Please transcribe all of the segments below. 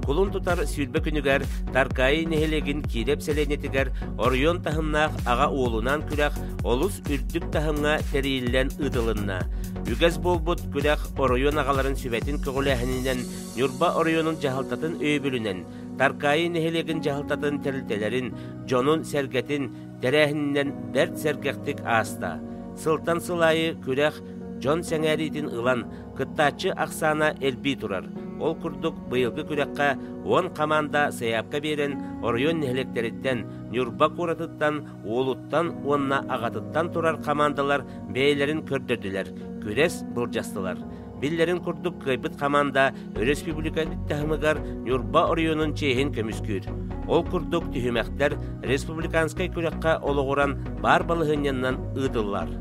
Кулун тутар 20 күнүгэр Таркаайы нэһилиэгин Киирэп сэлиэнньэтигэр оройуон таһымнаах аҕа уолунаан күрэх олус үрдүк таһымҥа тэрийиллэн ыытылынна. Үгэс буолбут күрэх оройуон аҕаларын сүбэтин көҕүлээһининэн Ньурба оройуонун дьаһалтатын өйөбүлүнэн Таркаайы нэһилиэгин дьаһалтатын тэрилтэлэрин, дьонун-сэргэтин тэрээһининэн бэрт сэргэхтик ааста. Сылтан сыл аайы күрэх дьон сэҥээриитин ылан, кыттааччы ахсаана элбии турар. Ол курдук, быйылгы күрэххэ 10 хамаанда сайаапка биэрэн, оройуон нэһилиэктэриттэн, Ньурба куоратыттан, уолуттан уонна аҕатыттан турар хамаандалар бэйэлэрин көрдөрдүлэр, күрэс былдьастылар. Биллэрин курдук, кыайбыт хамаанда өрөспүүбүлүкэ таһымыгар Ньурба оройуонун чиэһин көмүскүүр. Ол курдук, түһүмэхтэр республиканскай күрэххэ олоҕуран баар балаһыанньанан ыытыллар.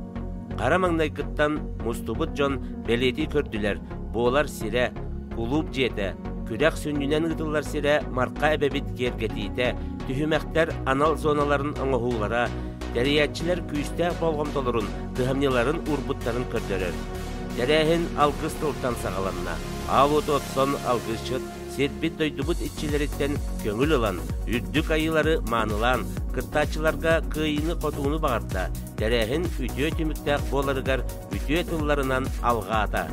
Хара маҥнайгыттан мустубут дьон бэлиэтии көрдүлэр, буолар сирэ, кулууп дьиэтэ, күрэх сүнньүнэн ыытыллар сирэ Марха эбэбит киэргэтиитэ, түһүмэхтэр анал зоналарын оҥоһуулара, тэрийээччилэр күүстээх болҕомтолорун, кыһамньыларын уурбуттарын көрдөрөр. Тэрээһин алгыс тылтан саҕаланна. Аал уоту оттон алгысчыт сирбит-дойдубут иччилэриттэн көҥүл ылан, үрдүк айыылары маанылаан, кыттааччыларга кыайыыны-хотууну баҕарда, тэрээһин үтүө түмүктээх буоларыгар үтүө тылларынан алҕаата.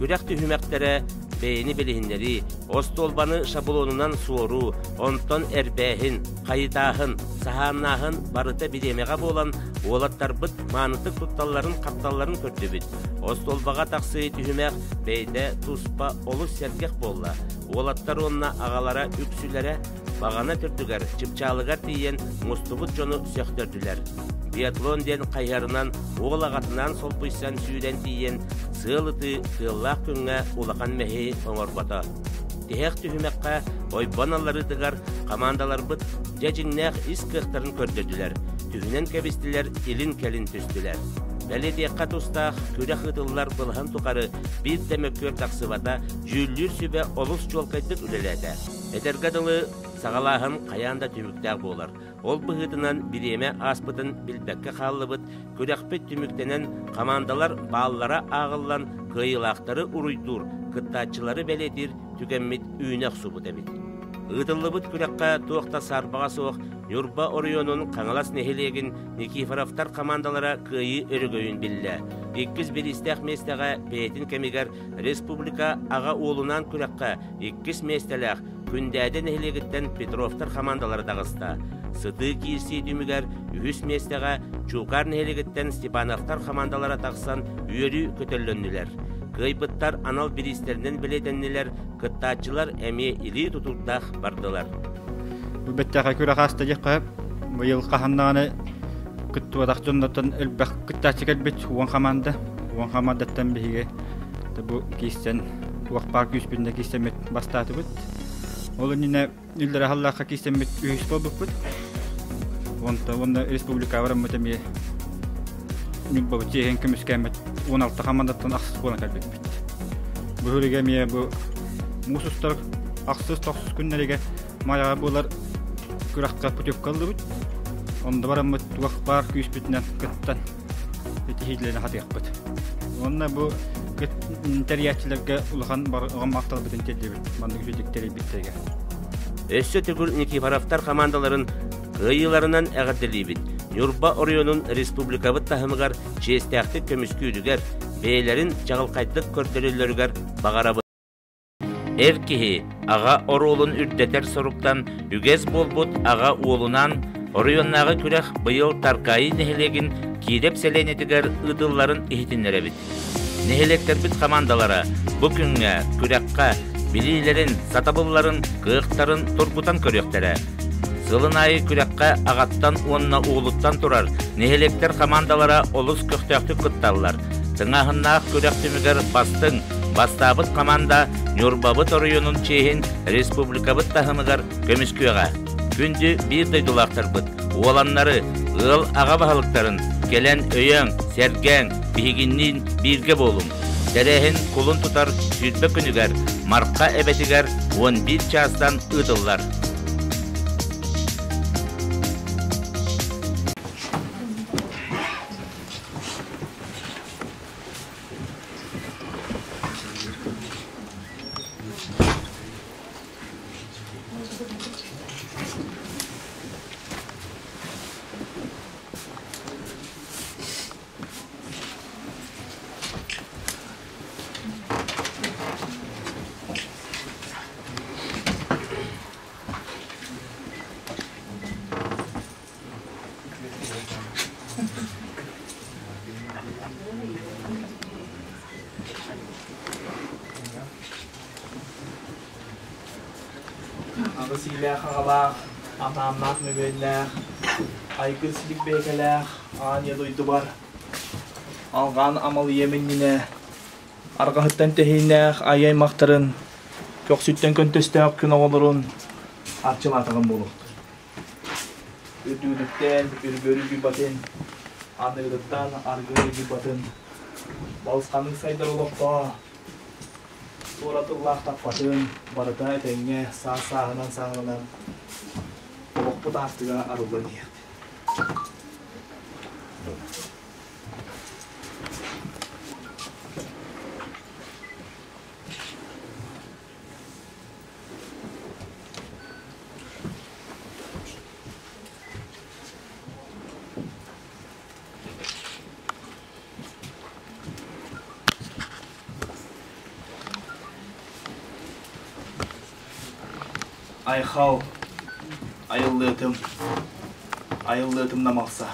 Күрэх түһүмэхтэрэ бэйэни билиһиннэрии, остуолбаны шаблонунан суоруу, онтон эрбээһин, хайытааһын, саһааннааһын барыта бириэмэҕэ буолан, уолаттарбыт маанытык тутталларын-хапталларын көрдүбүт. Остуолбаҕа тахсыы түһүмэх бэйэтэ туспа олус сэргэх буолла. Уолаттар уонна аҕалара үксүлэрэ баҕана төрдүгэр, чыпчаалыгар тиийэн мустубут дьону сөхтөрдүлэр. Биатлон диэн хайыһарынан уол аҕатынаан солбуйсан сүүрэн тиийэн сыал ытыы тыаллаах күҥҥэ улахан мэһэйи оҥорбото. Тиһэх түһүмэххэ ойбон алларыытыгар хамаандаларбыт дьэ дьиҥнээх ис кыахтарын көрдөрдүлэр, түһүнэн кэбистилэр, илин-кэлин түстүлэр. Бэлиэтиэххэ тустаах күрэх ыытыллар былаһын тухары биир да мөккүөр тахсыбата, дьүүллүүр сүбэ олус чуолкайдык үлэлээтэ. Этэргэ дылы, саҕалааһын хайаан да түмүктээх буолар. Ол быһыытынан бириэмэ ааспытын билбэккэ хааллыбыт, күрэхпит түмүктэнэн, хамаандалар бааллара ааҕыллан, кыайыылаахтары уруйдуур, кыттааччылары бэлиэтиир түгэммит үүнэ охсубут эбит. Ыытыллыбыт күрэххэ туох да саарбаҕа суох Ньурба оройуонун Хаҥалас нэһилиэгин Никифоровтар хамаандалара кыайыы өрөгөйүн биллэ. Иккис бириистээх миэстэҕэ бэйэтин кэмигэр республика аҕа уолунаан күрэххэ иккис миэстэлээх Күндээдэ нэһилиэгиттэн Петровтар хамаандалара таҕыста. Сытыы киирсии түмүгэр үһүс миэстэҕэ Чуукаар нэһилиэгиттэн Степановтар хамаандалара тахсан үөрүү көтөллөннүлэр. Кыайбыттар анал бириистэринэн бэлиэтэннилэр, кыттааччылар эмиэ илии тутуурдаах бардылар. Бу бэттээхэй күрэх ааста диэххэ, быйыл хаһан даҕаны кыттыбатах дьоннортон элбэх кыттааччы кэлбит 10 хамаанда. 10 хамаандаттан биһиги бу киирсэн туох баар күүспүн да киирсэммит бастаатыбыт. Ол иннинэ иллэрэ аһаллаахха киирсэммит үһүс буолбуппут. Онтон уонна республика бараммыт эмиэ Ньурбабыт чиэһин көмүскээммит 16 хамаандаттан ахсыс буолан кэлбиппит. Бу үһүлүгэ эмиэ бу муус устар ахсыс тохсус күннэригэр Майаҕа буолар күрэххэ путевка ыллыбыт. Онно бараммыт туох баар күүспүтүнэн кыттан ситиһиилэри хатыахпыт. Уонна бу тэрийээччилэргэ улахан барҕа махталбытын тиэрдэбит маннык үчүгэй тэрийбиттэригэр. Өссө төгүл Никифоровтар хамаандаларын кыайыыларынан эҕэрдэлиибит. Ньурба оройуонун республикабыт таһымыгар чиэстээхтик көмүскүүрүгэр, бэйэлэрин чаҕылхайдык көрдөрөллөрүгэр баҕарабыт. Эр киһи аҕа оруолун үрдэтэр соруктан үгэс буолбут аҕа уолунаан оройуоннааҕы күрэх быйыл Таркаайы нэһилиэгин Киирэп сэлиэнньэтигэр ыытылларын иһитиннэрэбит. Нэһилиэктэрбит хамаандалара бу күҥҥэ күрэххэ билиилэрин, сатабылларын, кыахтарын тургутан көрүөхтэрэ. Сылын аайы күрэххэ аҕаттан уонна уолуттан турар нэһилиэктэр хамаандалара олус көхтөөхтүк кытталлар. Тыҥааһыннаах күрэх түмүгэр бастыҥ, бастаабыт хамаанда Ньурбабыт оройуонун чиэһин республикабыт таһымыгар көмүскүөҕэ. Күндү биир дойдулаахтарбыт, уоланнары, ыал аҕа баһылыктарын кэлэн өйөөҥ, сэргээҥ, биһигинниин бииргэ буолуҥ. Тэрээһин кулун тутар 20 күнүгэр Марха эбэтигэр 11 чаастан ыытыллар. Аҕыс иилээх аҕалаах, атааннаах мөҥүөннээх, айгыр-силик бэйэкэлээх аан ийэ дойдубар алҕаан амалыйыам иннинэ арҕаһыттан тэһииннээх айыы аймахтарын, көхсүттэн көнтөстөөх күн оҕолорун арчылаатаҕым буолуохтун. Үрдүгүтүттэн үргүөрү быйбатын, аныгытыттан аргыый быйбатын, балысханнык сайдар олохтоо, туора тыллаах таппатын, барыта этэҥҥэ саас-сааһынан сааһыланан олохпут аартыга арыллан иһиэхтин. Айхал, айыллыытым, айыллыытым намалса.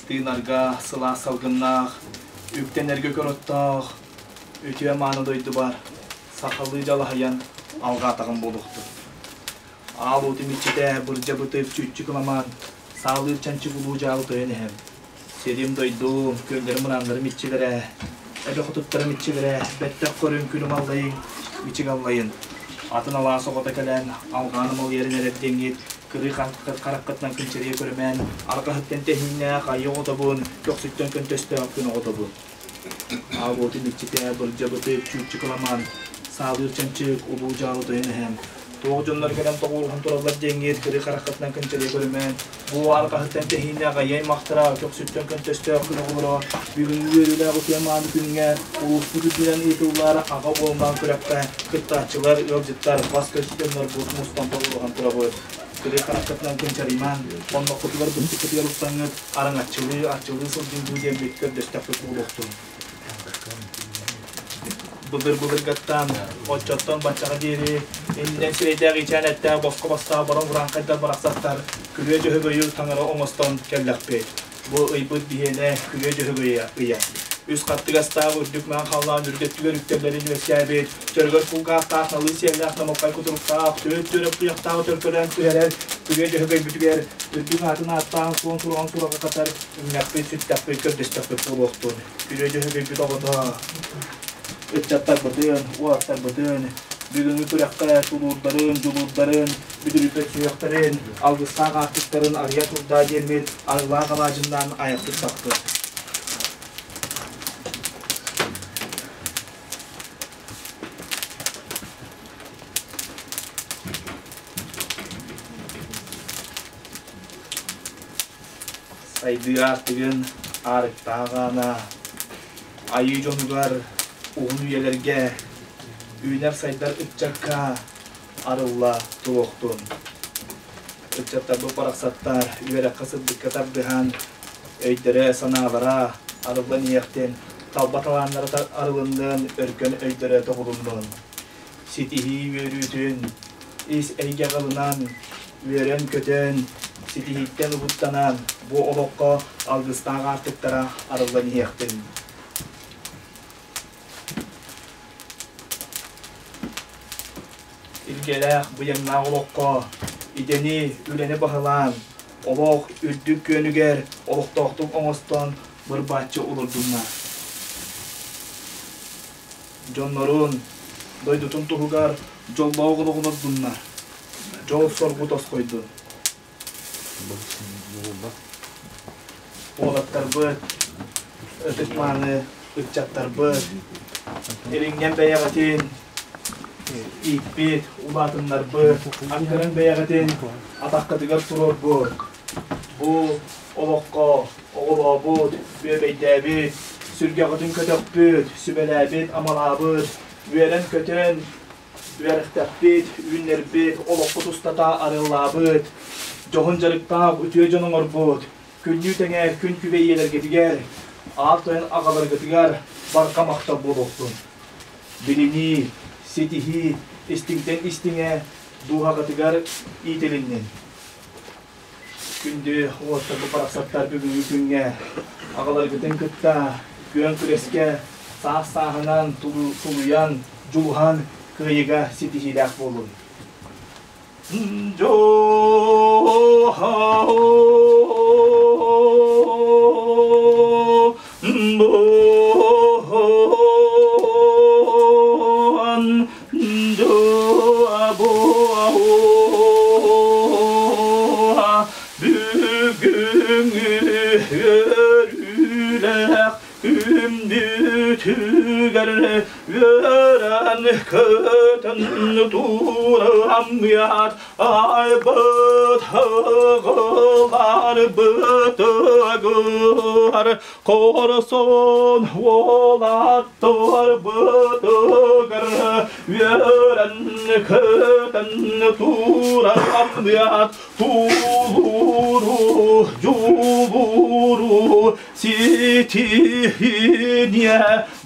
Тыынарга сылаас салгыннаах, үктэнэргэ көр оттоох, үтүө мааны дойдубар сахалыы дьалаһыйан алҕаатаҕым буолуохтун. Аал уотум иччитэ бырдьа бытык чүүччү кыламан, саалыыр чанчык улуу дьаалы тойон эһэм. Сирим-дойдум, күөллэрим-мырааннарым иччилэрэ, эбэ хотуттарым иччилэрэ, бэттэх көрүҥ күлүм аллайыҥ, мичик аллайын. Атын алаас оҕото кэлэн, алҕааным алыйарын эрэр диэҥҥит, кырыы хараххытынан кынчарыйа көрүмэн, арҕаһыттан тэһииннээх айыы оҕотобун, көхсүттэн көнтөстөөх күн оҕотобун. Аабыытын иччитэ бырдьабытык чүүччү кыламан, саалыыр чанчык, улуу дьаалы тойон эһэм. Туох дьоннор кэлэн тоҕуоруһан тураллар диэҥҥит кырыы хараххытынан кынчарыйа көрүмэн, бу арҕаһыттан тэһииннээх айыы аймахтара, көхсүттэн көнтөстөөх күн оҕолоро бүгүҥҥү үөрүүлээх утуйа мааны күҥҥэ улууспут үрдүнэн ыытыллар аҕа уоллаан күрэххэ кыттааччылар, ыалдьыттар, бас-көс дьоннорбут мустан тоҕуоруһан турабыт. Кырыы хараххытынан кынчарыймаҥ, хонноххутугар быттыккытыгар уктаҥҥыт араҥаччылыы, арчылыы сылдьыҥ дуу диэммит көрдөстөхпүт буолуохтун. Былыр-былыргаттан, оччоттон баччаҕа диэри иннинэн сирэйдээх ичээн эттээх босхо бастаах баран урааҥхайдар барахсаттар күрүө дьөһөгөйү таҥара оҥостон кэллэхпит. Бу ыйбыт биһиэнэ күрүө дьөһөгөйө ыйа. Үс хаттыгастаах үрдүк маҥан халлаан үргэттүгэр үктэллэрин үөскээбит, төргөр кулгаахтаах налыы сиэллээх намылхай кутуруктаах, түөрт түөрэ туйахтаах төлкөлөөн түһэрэр күрүө дьөһөгөйбүтүгэр үрдүк аатын ааттаан суон сураҕын сураҕа хатар үҥнэхпит, сүттэхпит, көрдөстөхпүт буолуохтун. Күрүө дьөһөгөйбүт оҕото ыччаттарбытын, уолаттарбытын бүгүҥҥү күрэххэ тулуурдарын, дьулуурдарын, бүдүрүйбэт сүһүөхтэрин, алгыстаах аартыктарын арыйа турдаа диэммит арыылаах алаадьыннаан айахпыт саппыт. Сайдыы аартыгын аарыктаах аана айыы дьонугар уһун үйэлэргэ үүнэр-сайдар ыччакка арылла туруохтун. Ыччаттарбыт барахсаттар үөрэххэ-сырдыкка тардыһан өйдөрө-санаалара арыллан иһиэхтин, талба талааннара арылыннын, өркөн өйдөрө тобулуннун. Ситиһии үөрүүтүн ис эйгэҕэ ылынан, үөрэн-көтөн, ситиһииттэн угуттанан бу олоххо алгыстаах аартыктара арыллан иһиэхтин. Илгэлээх, быйаҥнаах олоххо идэни, үлэни баһылаан, олох үрдүк күөнүгэр олохтоохтук оҥостон бырбааччы олордуннар. Дьоннорун, дойдутун туһугар дьоллоох олоҕун ордуннар. Дьол-соргу тосхойдун. Уолаттарбыт, ытык-мааны ыччаттарбыт, ириҥнэн бэйэҕитин ииппит, улаатыннарбыт, аккарын бэйэҕитин атаххытыгар туруорбут. Бу олоххо оҕолообут, бүөбэйдээбит, сүргэҕитин көтөхпүт, сүбэлээбит, амалаабыт, үөрэн-көтөн үөрэхтэхпит, үүннэрбит, олохпут устата арыаллаабыт, дьоһун дьарыктаах үтүө дьон оҥорбут, күннүү тэҥэ күн күбэй ийэлэргитигэр, аал тойон аҕаларгытыгар барҕа махтал буолуохтун. Билинии, ситиһии истиҥтэн истиҥэ дууһаҕытыгар иитилиннин. Күндү уолаттарбыт барахсаттар бүгүҥҥү күҥҥэ аҕаларгытын кытта Күөн күрэскэ саас-сааһынан тулуйан, дьулуһан кыайыыга ситиһиилээх буолун. Бүгүҥҥү үөрүүлээх Күндүтүгэр үөрэн көтөн тураммыат айбыт ыгылар бытыгар хорсон уолаттар бытыгар үөрэн көтөн тураммыат тулууру дьулууру ситиһиниэ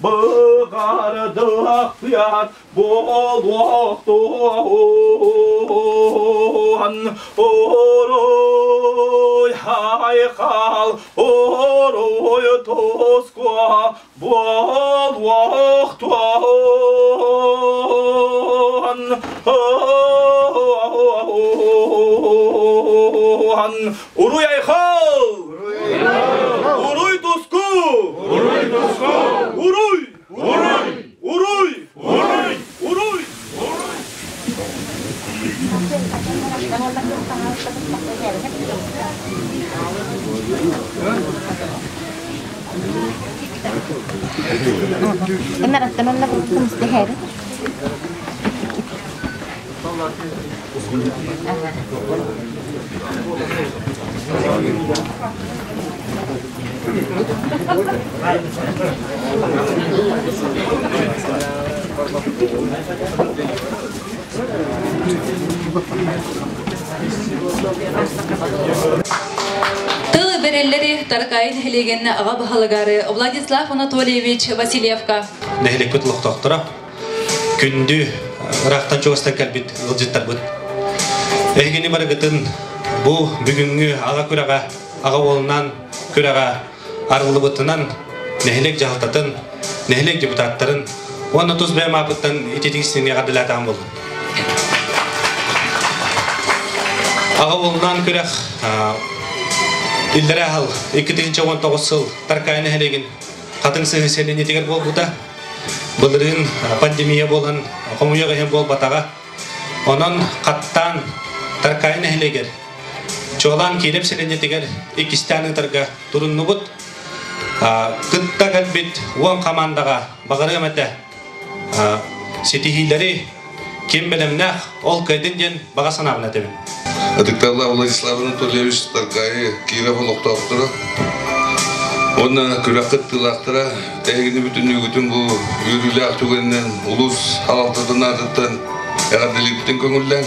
быгардахпыат буолуохтуон Уруй айхал уруй тускуа буолуохтуон Уруй айхал! Уруй туску! Уруй туску! Уруй! Уруй! Уруй! Уруй! Уруй! Тыл бэрэллэри Таркаайы нэһилиэгин аҕа баһылыгары Владислав Анатольевич Васильевка. Нэһилиэкпит олохтоохторо күндү ыраахтан чугастан кэлбит ыалдьыттарбыт. Эһигини барыгытын бу бүгүҥҥү аҕа күрэҕэ, аҕа уолунан күрэҕэ арыллыбытынан нэһилиэк дьаһалтатын, нэһилиэк депутаттарын уонна тус бэйэм ааппыттан ититик истиҥҥэ эҕэрдэлээтэҕим буоллун. Аҕа уолунаан күрэх иллэрээ сыл 2019 сыл Таркаайы нэһилиэгин Хатыҥ Сыһыы сэлиэнньэтигэр буолбута. Былырыын пандемия буолан хомуйуох иһин буолбатаҕа. Онон хаттаан Таркаайы нэһилиэгэр чуолаан Киирэп сэлиэнньэтигэр иккистээн ыытарга туруннубут. Кытта кэлбит уон хамаандаҕа баҕарыам этэ ситиһиилэри ким бэлэмнээх ол кыайдын диэн баҕа санаабын этэбин. Ытыкталлаах Владислав Анатольевич Таркаайы Киров олохтоохторо уонна күрэх кыттыылаахтара эһигини бүтүннүүгүтүн бу үөрүүлээх түгэнинэн улуус салалтатын аатыттан эҕэрдэлиирбитин көҥүллээҥ.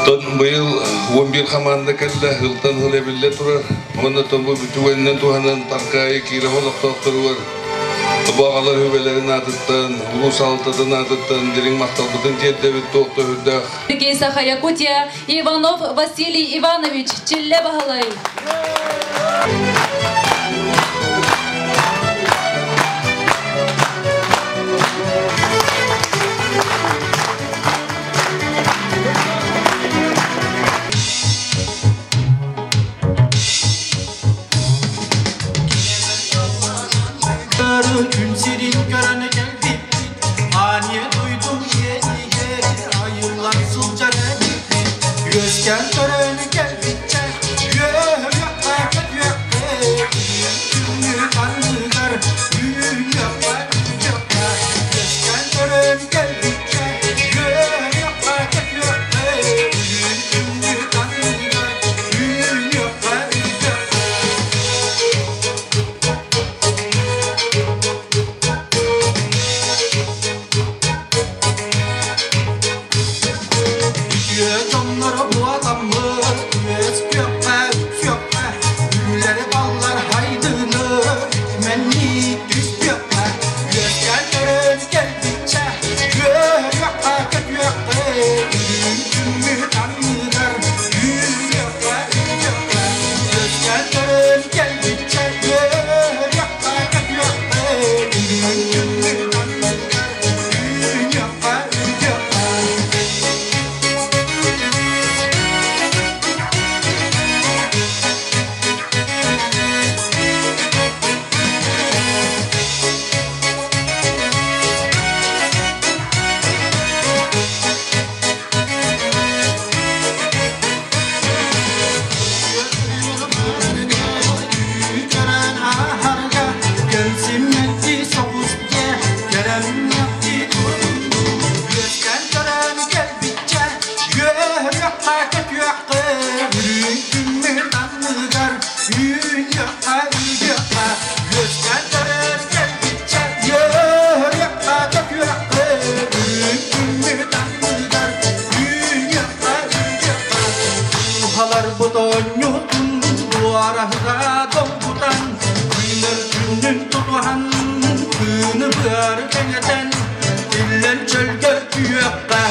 Тон быйыл 11 хамаанда кэллэ, ылтан ыл эбиллэ турар. Уонна тон бу түгэнинэн туһанан Таркаайы Киров олохтоохторугар Бу аҕалар үбэлэрин аатыттан, улуус салалтатын аатыттан дириҥ махталбытын тиэрдэбит туох да үрдээх. Саха Якутия Иванов Василий Иванович Чиллэ Баһылай. Күн сирин көрөн кэлбит, Ааньа дуйдум иэнигэр айыллан сылдьар эбиппин. Үөскээн көрөн кэлбиччэ, үөһүөххэ көтүөххэ, күҥҥү таныгар үүнүөххэ үүнүөххэ. Үөскээн көрөн кэлбиччэ, үөһүөххэ көтүөххэ, күҥҥү таныгар үүнүөххэ үүнүөххэ. Үтүө дьонноро буотаммыт, Тутуһан тыыны быары кэҥэтэн Тиллэн чөлгө түһүөххэ.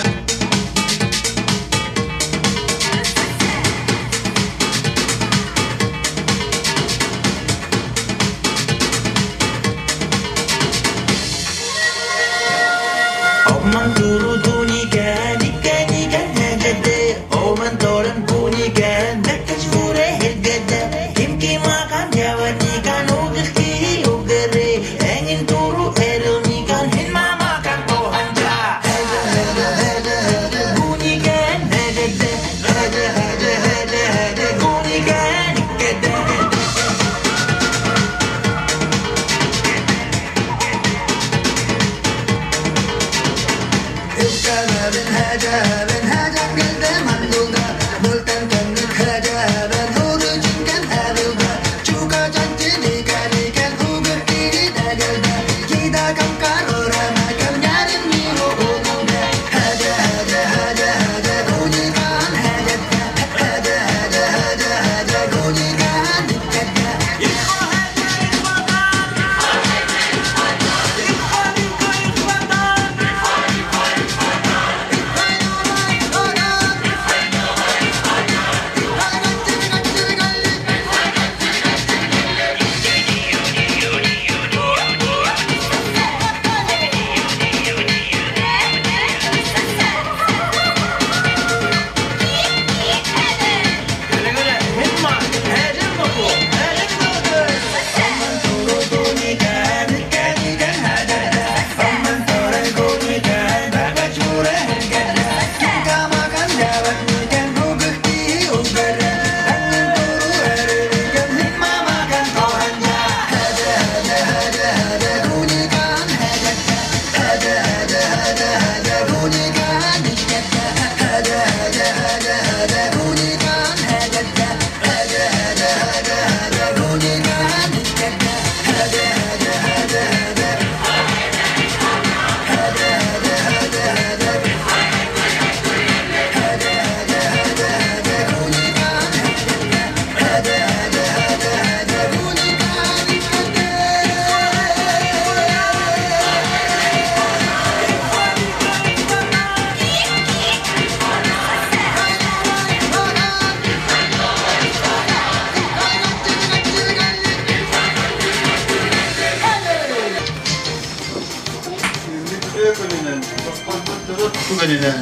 Түгэнинэн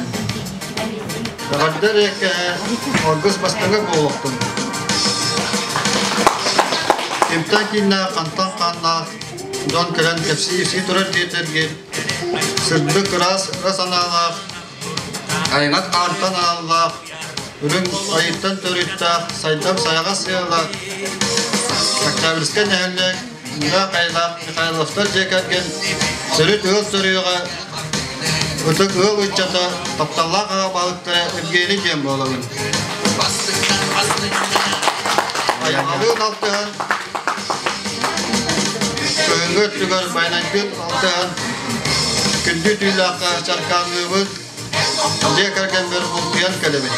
Эҕэрдэ эриэккэ Оргус бастыҥа буолуохтун. Кимтэн кииннээх, хантан хааннаах дьон кэлэн кэпсии-ипсии турар диэтэргит, сырдык ыраас ыра санаалаах, айаҥат хаантан ааллаах, үрүҥ айыттан төрүттээх сайдам сайаҕас сыала Октябрьскай нэһилиэк Муҥнаах айылаах Михайловтар дьиэ кэргэн төрүт ыал төрүөҕэ ытык ыал ыччата тапталлаах аҕа баһылыктара Евгений диэн буолабын. Айаҕалыын алтыһан, кыһыҥҥы өттүгэр байанайдыын алтыһан, күндү түүлээххэ чаркаанныыбыт, дьиэ кэргэммэр бултуйан кэлэбин.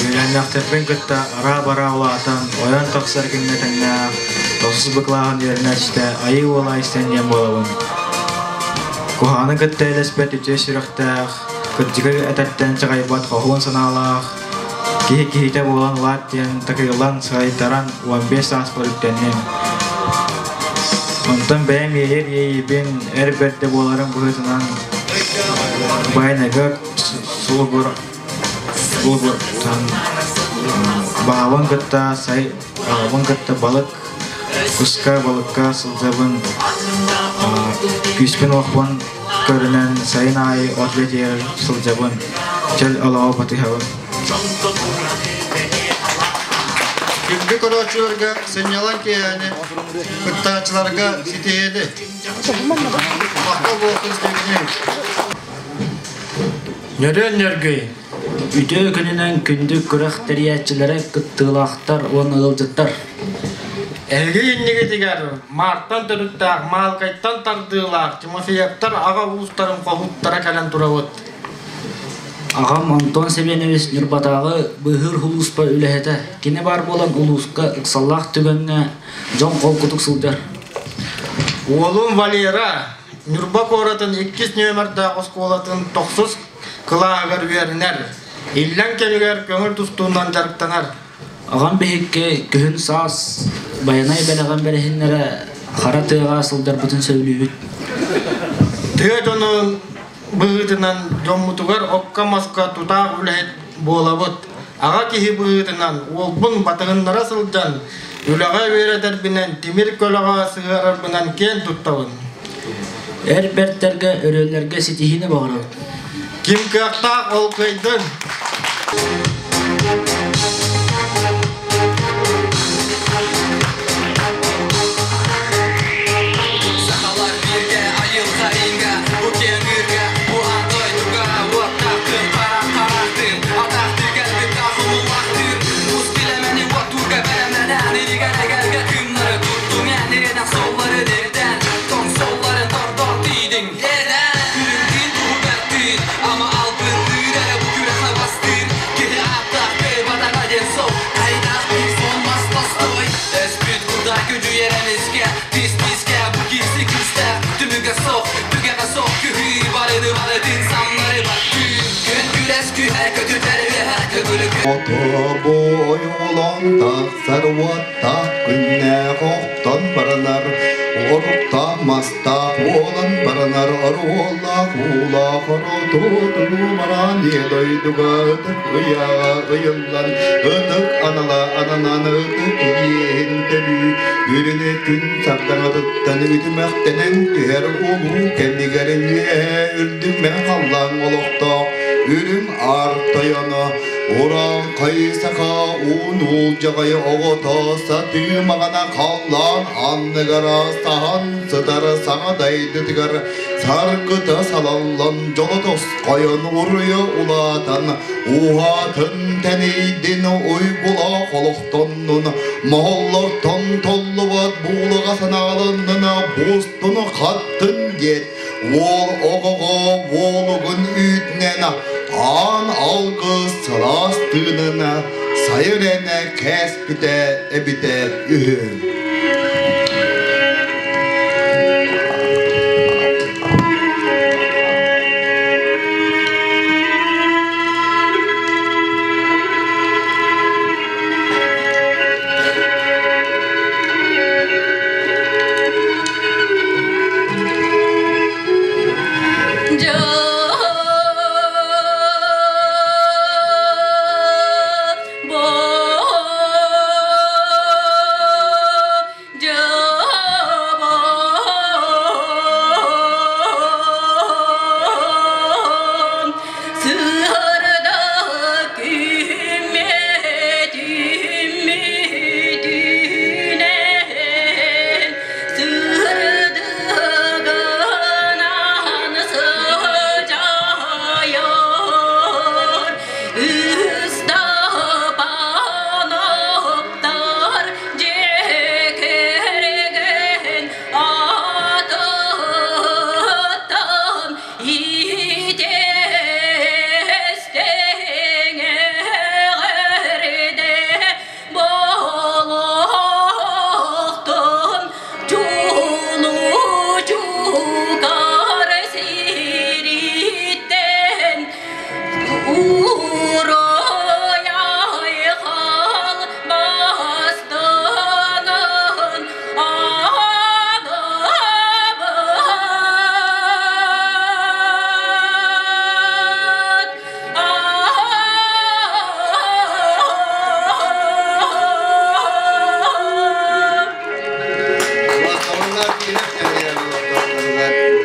Үөлээннээхтэрбин кытта араа-бараа улаатан, ойон тахсар күҥҥэ тэҥнээх, тохсус быклааһын үөрэнээччитэ Айыы Уола Айсен диэн буолабын. Куһаҕаны кытта элэспэт үтүө сүрэхтээх, кырдьыгы этэртэн чаҕыйбат хоһуун санаалаах, киһи киһитэ буолан улаат диэн такыйлан, сыайтаран 15 сааспар үктэнним. Онтон бэйэм иэйэр иэйиибин эр бэрдэ буоларым быһыытынан Байнага сулугур сулугуртан баҕабын кытта сай аҕабын кытта балык куска балыкка сылдьабын күүспүн уохпун көрүнэн сайын аайы от үлэтигэр сылдьабын чөл олоҕу батыһабын. Күндү көрөөччүлэргэ сынньалаҥ киэһэни, кыттааччыларга ситиһиини! Махтал буолсун Евгений! Нөрүөн нөргүй! Үтүө күнүнэн күндү күрэх тэрийээччилэрэ, кыттыылаахтар уонна ыалдьыттар! Эһиги иннигитигэр Маартан төрүттээх Маалыкайтан тардыылаах Тимофеевтар аҕа уустарын хоһууттара кэлэн турабыт. Аҕам Антон Семенович Ньурбатааҕы быыһыыр сулууспа үлэһитэ. Кини баар буолан улууска ыксаллаах түгэҥҥэ дьон холкутук сылдьар. Уолум Валера Ньурба куоратын иккис нүөмэрдээх оскуолатын тохсус кылааһыгар үөрэнэр. Иллэҥ кэмигэр көҥүл тустуунан дьарыктанар. Аҕам биһикки күһүн саас Байанай бэлэҕин бэриһиннэрэ хара тыаҕа сылдьарбытын сөбүлүүбүт. Тыа дьонун быһыытынан дьоммутугар окко-маска тутаах үлэһит буолабыт. Аҕа киһи быһыытынан уолбун батыһыннара сылдьан үлэҕэ үөрэтэрбинэн, тимир көлөҕө сыһыарарбынан киэн туттабын. Эр бэртэргэ, өрүөллэргэ ситиһиини баҕарабыт. Ким кыахтаах ол кыайдын! Сахалар бииргэ айылҕа инга бу киэҥ ыырга бу аан дойдуга уоттаахтын хара харахтын атахтыы кэлбит ахумуллахтыыр мус билэмэни уоттуурга бэлэмнэнэн илигэр эгэлгэ кыымнары туттуҥ эн ирэнэх суоллары ирдэн тоҥ суолларын тордор тиийдиҥ Үрүҥтүүн туһугар тыын, ама албынныыр эрэ бу күрэххэ бастыыр. Киһи ааттаах кыайбатаҕа диэн сол, хайдах биир сон мас тостой. Өспүт курдай күдьүйэр эмискэ, тис-тискэ бу киирси күүстээх. Түмүгэ суох, түгэҕэ суох күһүү, барыны барытын самнары баттыыр. Күн күрэс күһэ көтүтэр үөһэ көҥүлү Отобой улан тахсар уоттаах күннээх охтон баранар, оруктаах мастаах буолан баранар, оруоллаах уулаах оротуотулуу баран ийэ дойдуга ытык ыйааҕа ыйыллан, ытык анала ананан ытык иэһин төлүү, үрүнэ күн сардаҥатыттан үтүмэхтэнэн түһэр улуу кэмигэр үөһэ үрдүк мэҥэ халлаан олохтоох үрүҥ аар тойоно Урааҥхай саха уун уулдьаҕай оҕото сатыы маҕана халлаан анныгар саһан сытар саҥа дайдытыгар саргыта салаллан дьоло тосхойон уруйа улаатан уһаатын тэнийдин уйгулаах олохтоннун моһоллортон толлубат буулаҕа санааланнын буустун хаттын диэт Уол оҕоҕо уолугун үүтүнэн аан алгыс сылаас тыынын сайыр-энэ кээспитэ эбитэ үһү.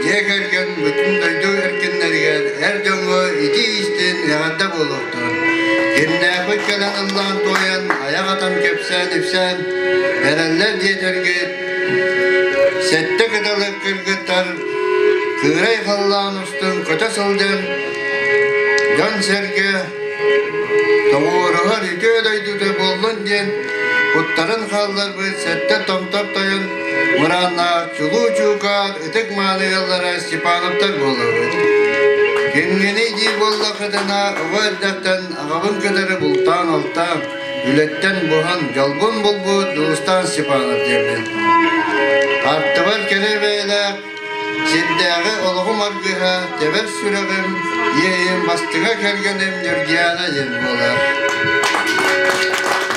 Дьиэ кэргэн бүтүн дойду эркиннэригэр эр дьоҥҥо итии-истин эҕэрдэ буолуохтун. Кимнээхпит кэлэн ыллаан туойан, айах атан кэпсээн-ипсээн эрэллэр диэтэргит, сэттэ кыталык кыргыттар кыырай халлаан устун көтө сылдьан дьон-сэргэ тоҕуоруһар үтүө дойдута буоллун диэн куттарын хаалларбыт сэттэ томтор тойон мырааннаах чулуу чуукаар ытык мааны ыаллара Степановтар буолабыт. Кимҥиний диир буоллаххытына, оҕо эрдэхтэн аҕабын кытары бултаан-алтаан, үлэттэн буһан, дьолбун булбут Дьулустаан Степанов диэммин. Аттыбар кэрэ бэйэлээх, сирдээҕи олоҕум аргыһа, тэбэр сүрэҕим, иэйим бастыҥа кэргэним Ньургиана диэн буолар.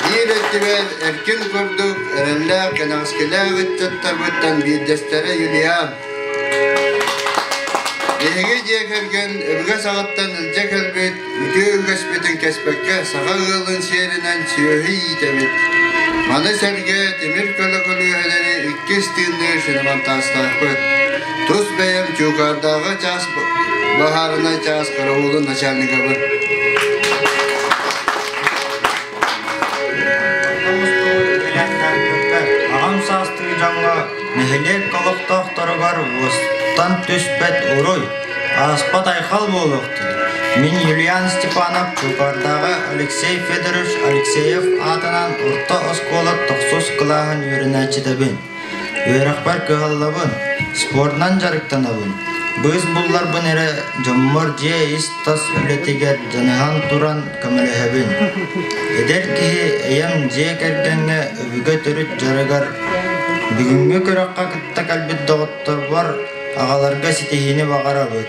Биир өттүбэр эркин курдук эрэллээх кэнэҕэскилээх ыччаттарбыттан биирдэстэрэ Юлиан. Биһиги дьиэ кэргэн өбүгэ саҕаттан илдьэ кэлбит үтүө үгэспитин кэспэккэ саха ыалын сиэринэн сүөһү иитэбит. Маны сэргэ тимир көлө көлүөһэлэри иккис тыынныыр шиномонтажтаахпыт. Тус бэйэм Чуукаардааҕы чаас баһаарынай чаас караулун начальнигабын. Аҕам саастыы дьоҥҥо нэһилиэк олохтоохторугар уостан түспэт уруй, ааспат айхал буолуохтун. Мин Юлиан Степанов Чуукаардааҕы Алексей Федорович Алексеев аатынан орто оскуола тохсус кылааһын үөрэнээччитэбин. Үөрэхпэр кыһаллабын, спордунан дьарыктанабын. Быыс булларбын эрэ дьоммор дьиэ ис-тас үлэтигэр дьаныһан туран көмөлөһөбүн. Эдэр киһи эйэм дьиэ кэргэҥҥэ өбүгэ төрүт дьарыгар бүгүҥҥү күрэххэ кытта кэлбит доҕотторбор аҕаларга ситиһиини баҕарабыт.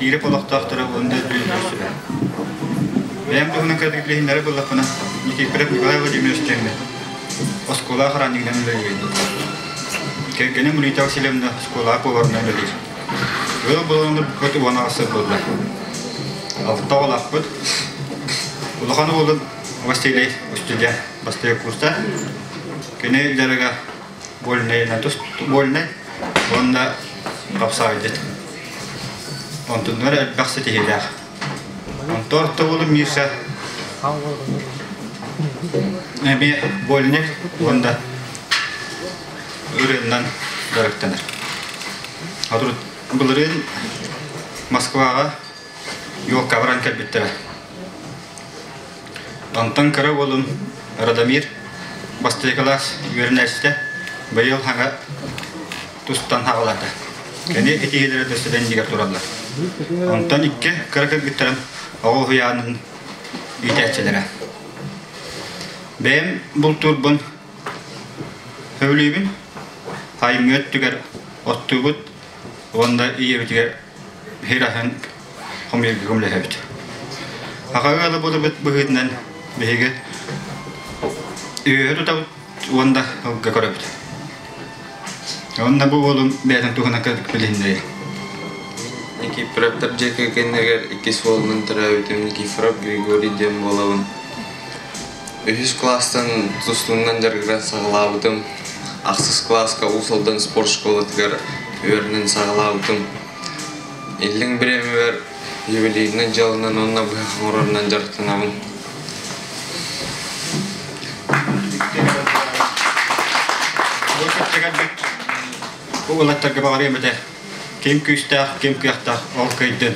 Кииреп олохтоохторо уонна сүбэ. Бэйэм туһунан кыратык билиһиннэрэ буллахпына, Никифоров Николай Владимирович диэммин. Оскуола охраннигынан үлэлиир. Кэргэним Улита Васильевна оскуолаҕа поварынан үлэлиир. Ыал буолан олорбуппут 18 сыл буолла. Алта оҕолоохпут. Улахан уолум Василий устудьуон бастакы курста. Кини дьарыга вольнай вольнай уонна хапсаҕайдьыт. Онтуннар элбэх ситиһиилээх. Онтон орто уолум Миша эмиэ вольник уонна ырыаннан дьарыктанар. Былырыын Москваҕа елка баран кэлбиттэрэ. Онтон кыра уолум Радомир бастакы кылаас үөрэнээччитэ быйыл хаҥа тустан хаҕалаата. Кини итиилэрэ төссө иннигэр тураллар. Онтон икки кыра кыргыттарым оҕо уһуйаанын иитээччилэрэ. Бэйэм бултуурбун сөбүлүүбүн. Айымньы өттүгэр оттуубут уонна ийэбитигэр биһир аһын хомуйарга көмөлөһөбүт. Аҕа ыала буоларбыт быһыытынан биһиги үөһэ тутабыт уонна ылга көрөбүт. Уонна бу уолум бэйэтин туһунан кырдык билиһиннэрии. Никифоровтар дьиэ кэргэннэригэр иккис уолунан төрөөбүтүм Никифоров Григорий диэн буолабын. Үһүс кылаастан тустуунан дьарыгыран саҕалаабытым. Ахсыс кылааска Уус Алдан спорт школатыгар үөрэнэн саҕалаабытым. Иллэҥ бириэмэбэр ювелирнай дьыаланан уонна быһах оҥорорунан дьарыктанабын. Бу уолаттарга баҕарыам этэ. Ким күүстээх, ким кыахтаах, ол кыайдын.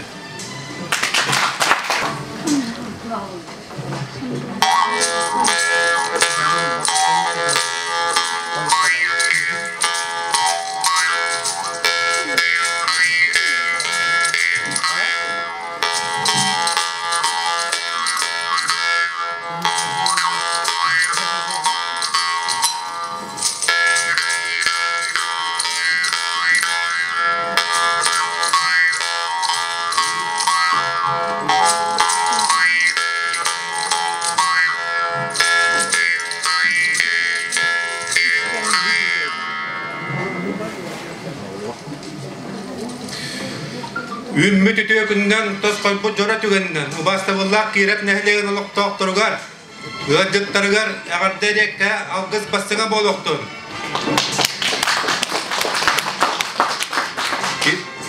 Үүммүт үтүө күнүнэн тосхойбут дьоро түгэнинэн убаастабыллаах Киирэп нэһилиэгин олохтоохторугар, ыалдьыттарыгар эҕэрдэ эриэккэ алгыс бастыҥа буолуохтун!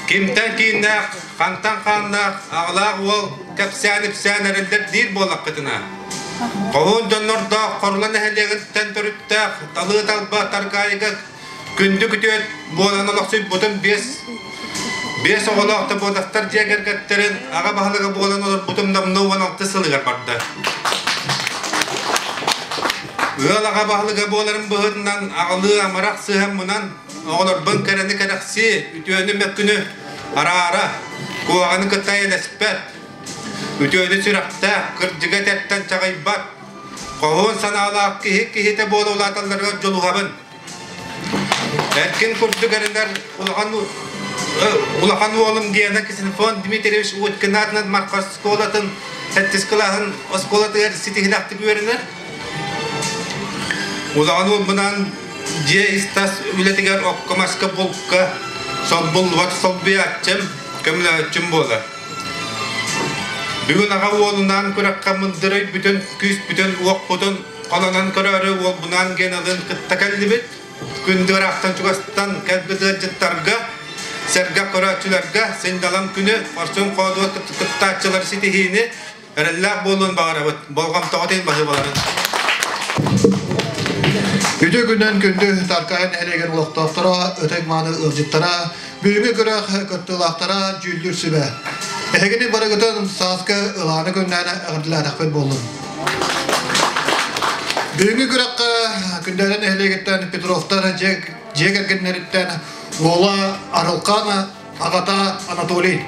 Кимтэн кииннээх, хантан хааннаах, аҕалаах уол кэпсээн-ипсээн эрэллэр диир буоллаххытына. Хоһуун дьоннордоох Хорула нэһилиэгиттэн төрүттээх Талыы Талба Таркаайыга күндү күтүөт буолан олохсуйбутун 5 оҕолоох Тобуотовтар дьиэ кэргэттэрин аҕа баһылыга буолан олорбутум номнуо 16 сылыгар барда. Ыал аҕа баһылыга буоларын быһыытынан аҕалыы амарах сыһыаммынан оҕолорбун кэрэни кэрэхсии, үтүөнү мөккүнү араара, куһаҕаны кытта эйэлэспэт, үтүөнү сүрэхтээх, кырдьыга этэртэн чаҕыйбат, хоһуун санаалаах киһи киһитэ буола улааталларыгар дьулуһабын. Эркин курдук эрэнэр улахан улахан уолум Гена Ксенофонт Дмитриевич Уткин аатынан Марха оскуолатын сэттис кылааһын оскуолатыгар ситиһилээхтик үөрэнэр. Улахан уолбунаан дьиэ ис-тас үлэтигэр окко-маска булка солбуллубат солбуйааччым, көмөлөһөөччүм буолар. Бүгүн аҕа уолунаан күрэххэ мындырай бүтүн күүспүтүн, уохпутун холонон көрөөрү уолбунаан Геналыын кытта кэллибит. Күндү ыраахтан чугастан кэлбит ыалдьыттарга, сэргэх көрөөччүлэргэ сынньалаҥ күнү, хорсун хоодуот кыттааччылар ситиһиини, эрэллээх буолуон баҕарабыт. Болҕомтоҕут иһин баһыыбаларын. Үтүө күнүнэн күндү Таркаайы нэһилиэгин олохтоохторо, ытык мааны ыалдьыттара, бүгүҥҥү күрэх кыттыылаахтара дьүүллүүр сүбэ. Эһигини барыгытын сааскы ылааны күннээн эҕэрдэлээтэхпит буоллун. Бүгүҥҥү күрэххэ Күндээрэ нэһилиэгиттэн Петровтар дьиэ кэргэннэриттэн уола Арылхан, аҕата Анатолий.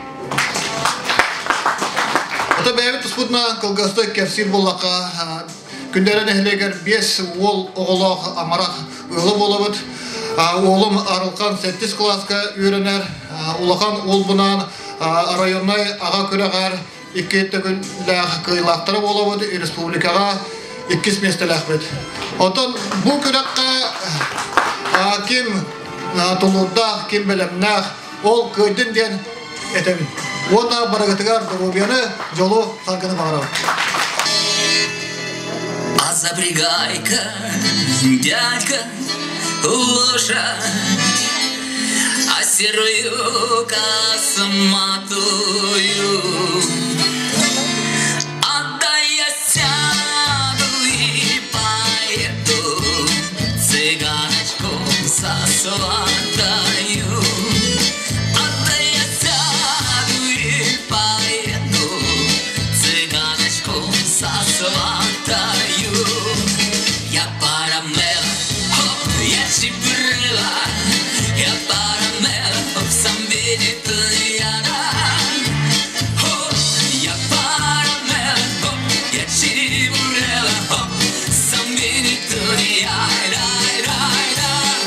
Ата бэйэбит туспутунан кылгастык кэпсиир буоллахха, Күндээрэ нэһилиэгэр 5 уол оҕолоох амарах ыала буолабыт. Уолум Арылхан сэттис кылааска үөрэнэр. Улахан уолбунаан районнай аҕа күрэҕэр икки төгүллээх кыайыылаахтара буолабыт, республикаҕа иккис миэстэлээхпит. Оттон бу күрэххэ ким тулуурдаах, ким бэлэмнээх, ол кыайдын диэн этэбин. Уонна барыгытыгар доруобуйаны, дьолу, саргыны баҕарабын. А запрягай-ка, дядька, лошадь, а серую косматую. Отдай я сяду и поеду, цыганочку сосватаю. Отдай я сяду и поеду, цыганочку сосватаю. Я парамел, хоп, я чебурела, я парамел, хоп, сам видит я. Хоп, я парамел, хоп, я чебурела, хоп, сам видит я.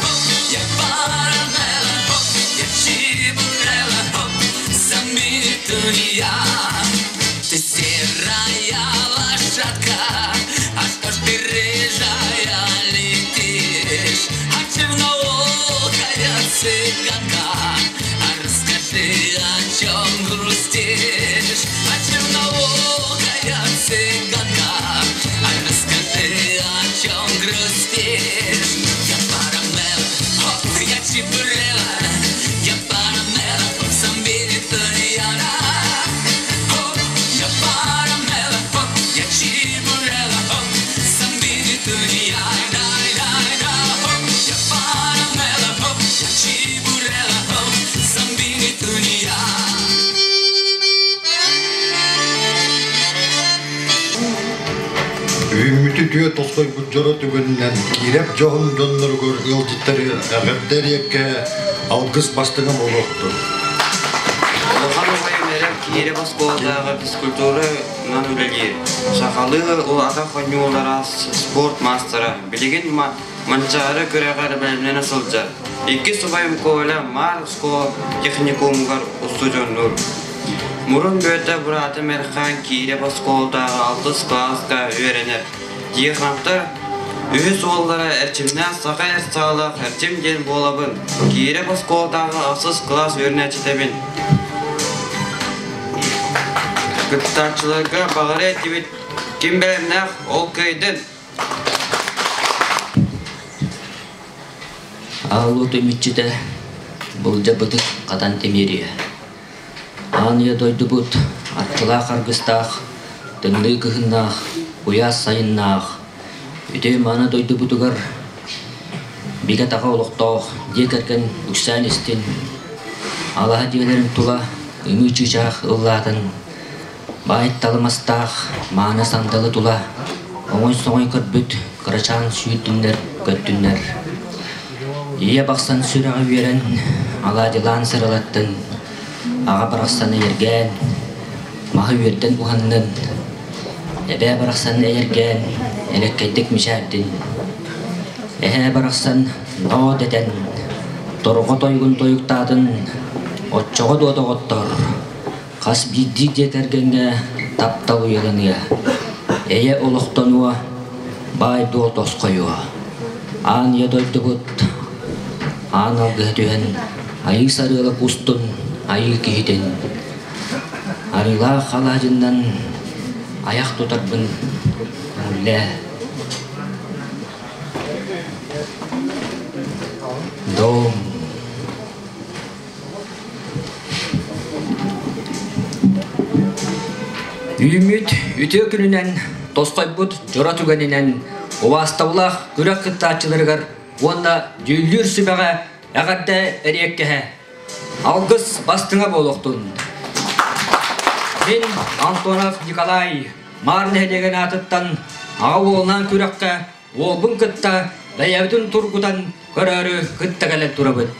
Хоп, я парамел, хоп, я чебурела, хоп, сам видит я. Ты серая лошадка, а что ж ты рыжая летишь? А черноокая цыганка, а расскажи, о чем грустишь? А черноокая цыганка, а расскажи, о чем грустишь? Я парамел, хоп, я чебурела, я парамел, хоп, сам видит я. Хоп, я парамела, хоп, я чебурела, хоп, сам видит я. Хоп, я парамела, хоп, я чебурела, хоп, сам видит я. Үүммүтү түө тосхойбут дьоро түгэнинэн киирэп дьоһун дьонноругар ыалдьыттары эҕэрдэ эриэккэ алгыс бастыҥа буолуохтун. Улахан убайым эрэ Киирэ оскуолатааҕы физкультуранан үлэлиир. Сахалыы атах оонньуулара спорт маастара. Билигин Манчаары күрэҕэр бэлэмнэнэ сылдьар. Иккис убайым Коля Маар оскуола техникумугар устудьуоннуур. Мурун бүөтэ быраатым Эрхаан Киирэ оскуолатааҕы алтыс кылааска үөрэнэр. Тихоновтар үһүс уоллара Эрчимнээх саха эр саалаах Эрчим диэн буолабын. Киирэ оскуолатааҕы ахсыс кылаас үөрэнээччитэбин. Кыттааччыларга баҕара этибит ким бэлэмнээх ол кыайдын. Ааллуу түмүччүтэ былдьабытык хатан тимириэ. Аан ийэ дойдубут арчылаах аргыстаах, тымныы кыһыннаах, Куйаас сайыннаах, үтүө мааны дойдубутугар бигэ таха олохтоох дьиэ кэргэн үксээн истин, алаһа дьиэлэрин тула ымыы чыычаах ыллаатын, баай талымастаах мааны сандалы тула оҥой-соҥой көрбүт кырачаан сүүрдүннэр көттүннэр. Ийэ бахсан сүрэҕэ үөрэн, алаадьылаан сыралаттын, аҕа барахсан эйэргээн, маһы үөрдэн уһаннын, эбээ барахсан эйэргээн, элэккэйдик мичээрдин, эһээ барахсан ноо дэтэн, торҕо тойугун тойуктаатын, оччоҕо дуо доҕоттор, хас биирдии дьиэ кэргэҥҥэ таптал уйаланыа, эйэ олохтонуо, баай-дуол тосхойуо. Аан ийэ дойдубут аан алгыһа түһэн, айыы сарыала кустун, айыы киһитин арыылаах алаадьыннан айах тутарбын көҥүллээ. Дом. Үүммүт үтүө күнүнэн, тосхойбут дьоро түгэнинэн убаастабылаах күрэх кыттааччыларыгар уонна дьүүллүүр сүбэҕэ эҕэрдэ эриэккэһэ Алгыс бастыҥа буолуохтун! Мин Антонов Николай Маар нэһилиэгин аатыттан аҕа уолунаан күрэххэ уолбун кытта бэйэбитин тургутан көрөөрү кытта кэлэн турабыт.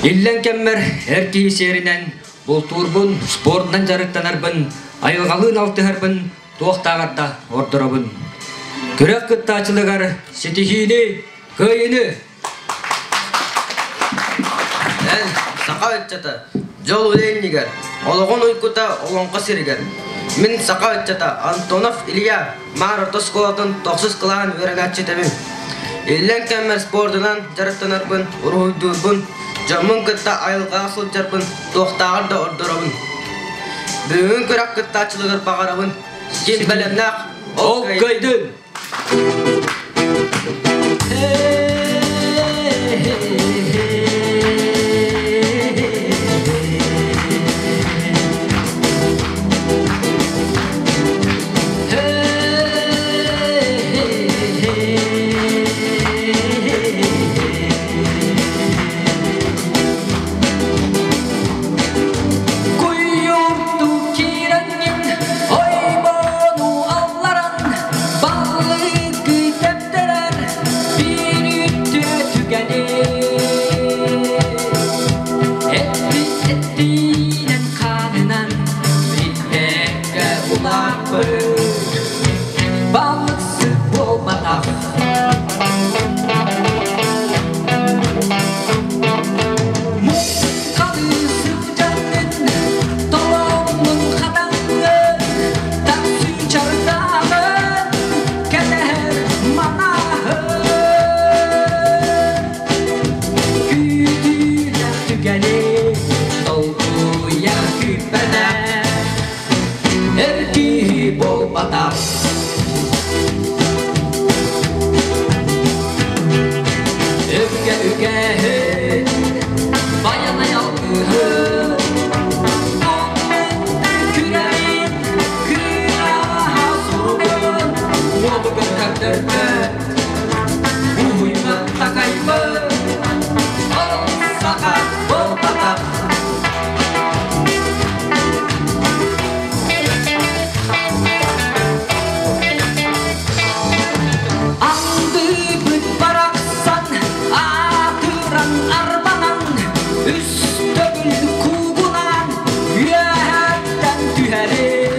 Иллэҥ кэммэр эр киһи сиэринэн бултуурбун, спордунан дьарыктанарбын, айылҕалыын алтыһарбын туохтааҕар да ордоробун. Күрэх кыттааччылыгар ситиһиини, кыайыыны! Эн, саха ыччата, дьол үлэ иннигэр, олоҕун уйгута олоҥхо сиригэр. Мин саха ыччата Антонов Илья Маар орто оскуолатын тохсус кылааһын үөрэнээччитэбин. Иллэҥ кэммэр спордунан дьарыктанарбын, уруһуйдуурбун, дьоммун кытта айылҕаҕа сылдьарбын туохтааҕар да ордоробун. Бүгүн күрэх кыттааччыларыгар баҕарабын, ким бэлэмнээх, ол кыайдын! Куйуурду киирэҥҥин ойбону алларан балыгы тэптэрэр биир үтүө түгэни эппит эттиинэн хаанынан билбэккэ улааппыт балыксыт буолбатах. Муҥхалыы сылдьаҥҥын толоҥҥун хатаҥҥын тахсыы-чардаамын кэтэһэр манаһын күүтүүлэх түгэни долгуйа күүппэтэх эр киһи буолбатах. Өбүгэ үгэһин байанай алгыһын күрэҕин кыраһа суругун уолугар көрдөрбөт уһуйбат такайбыт ол саха буолбатах. Андыбыт барахсан аатыран арбанан үс төгүл куугунаан үөһэттэн түһэрин.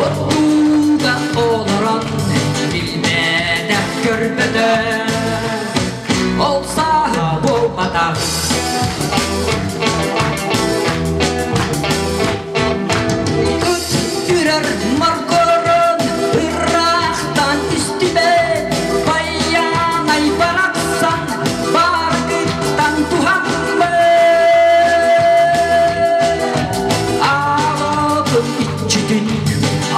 Оттууга олорон билбэтэх көрбөтөх ол сааһы буолбатах. Ыт үрэр моргорун ыраахтан истибэт байанай барахсан баргыттан туһаммыт. Аҕабын иччитин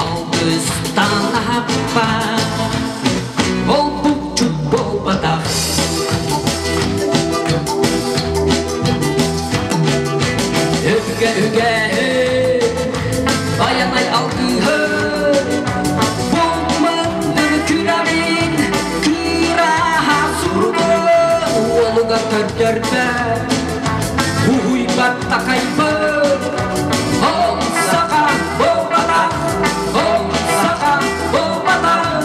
алгыстан аһаппат ол булчут буолбатах. Өбүгэ үгэһи көрдөрбөт, уһуйбат такайбыт. Ол саха буолбатах, ол саха буолбатах.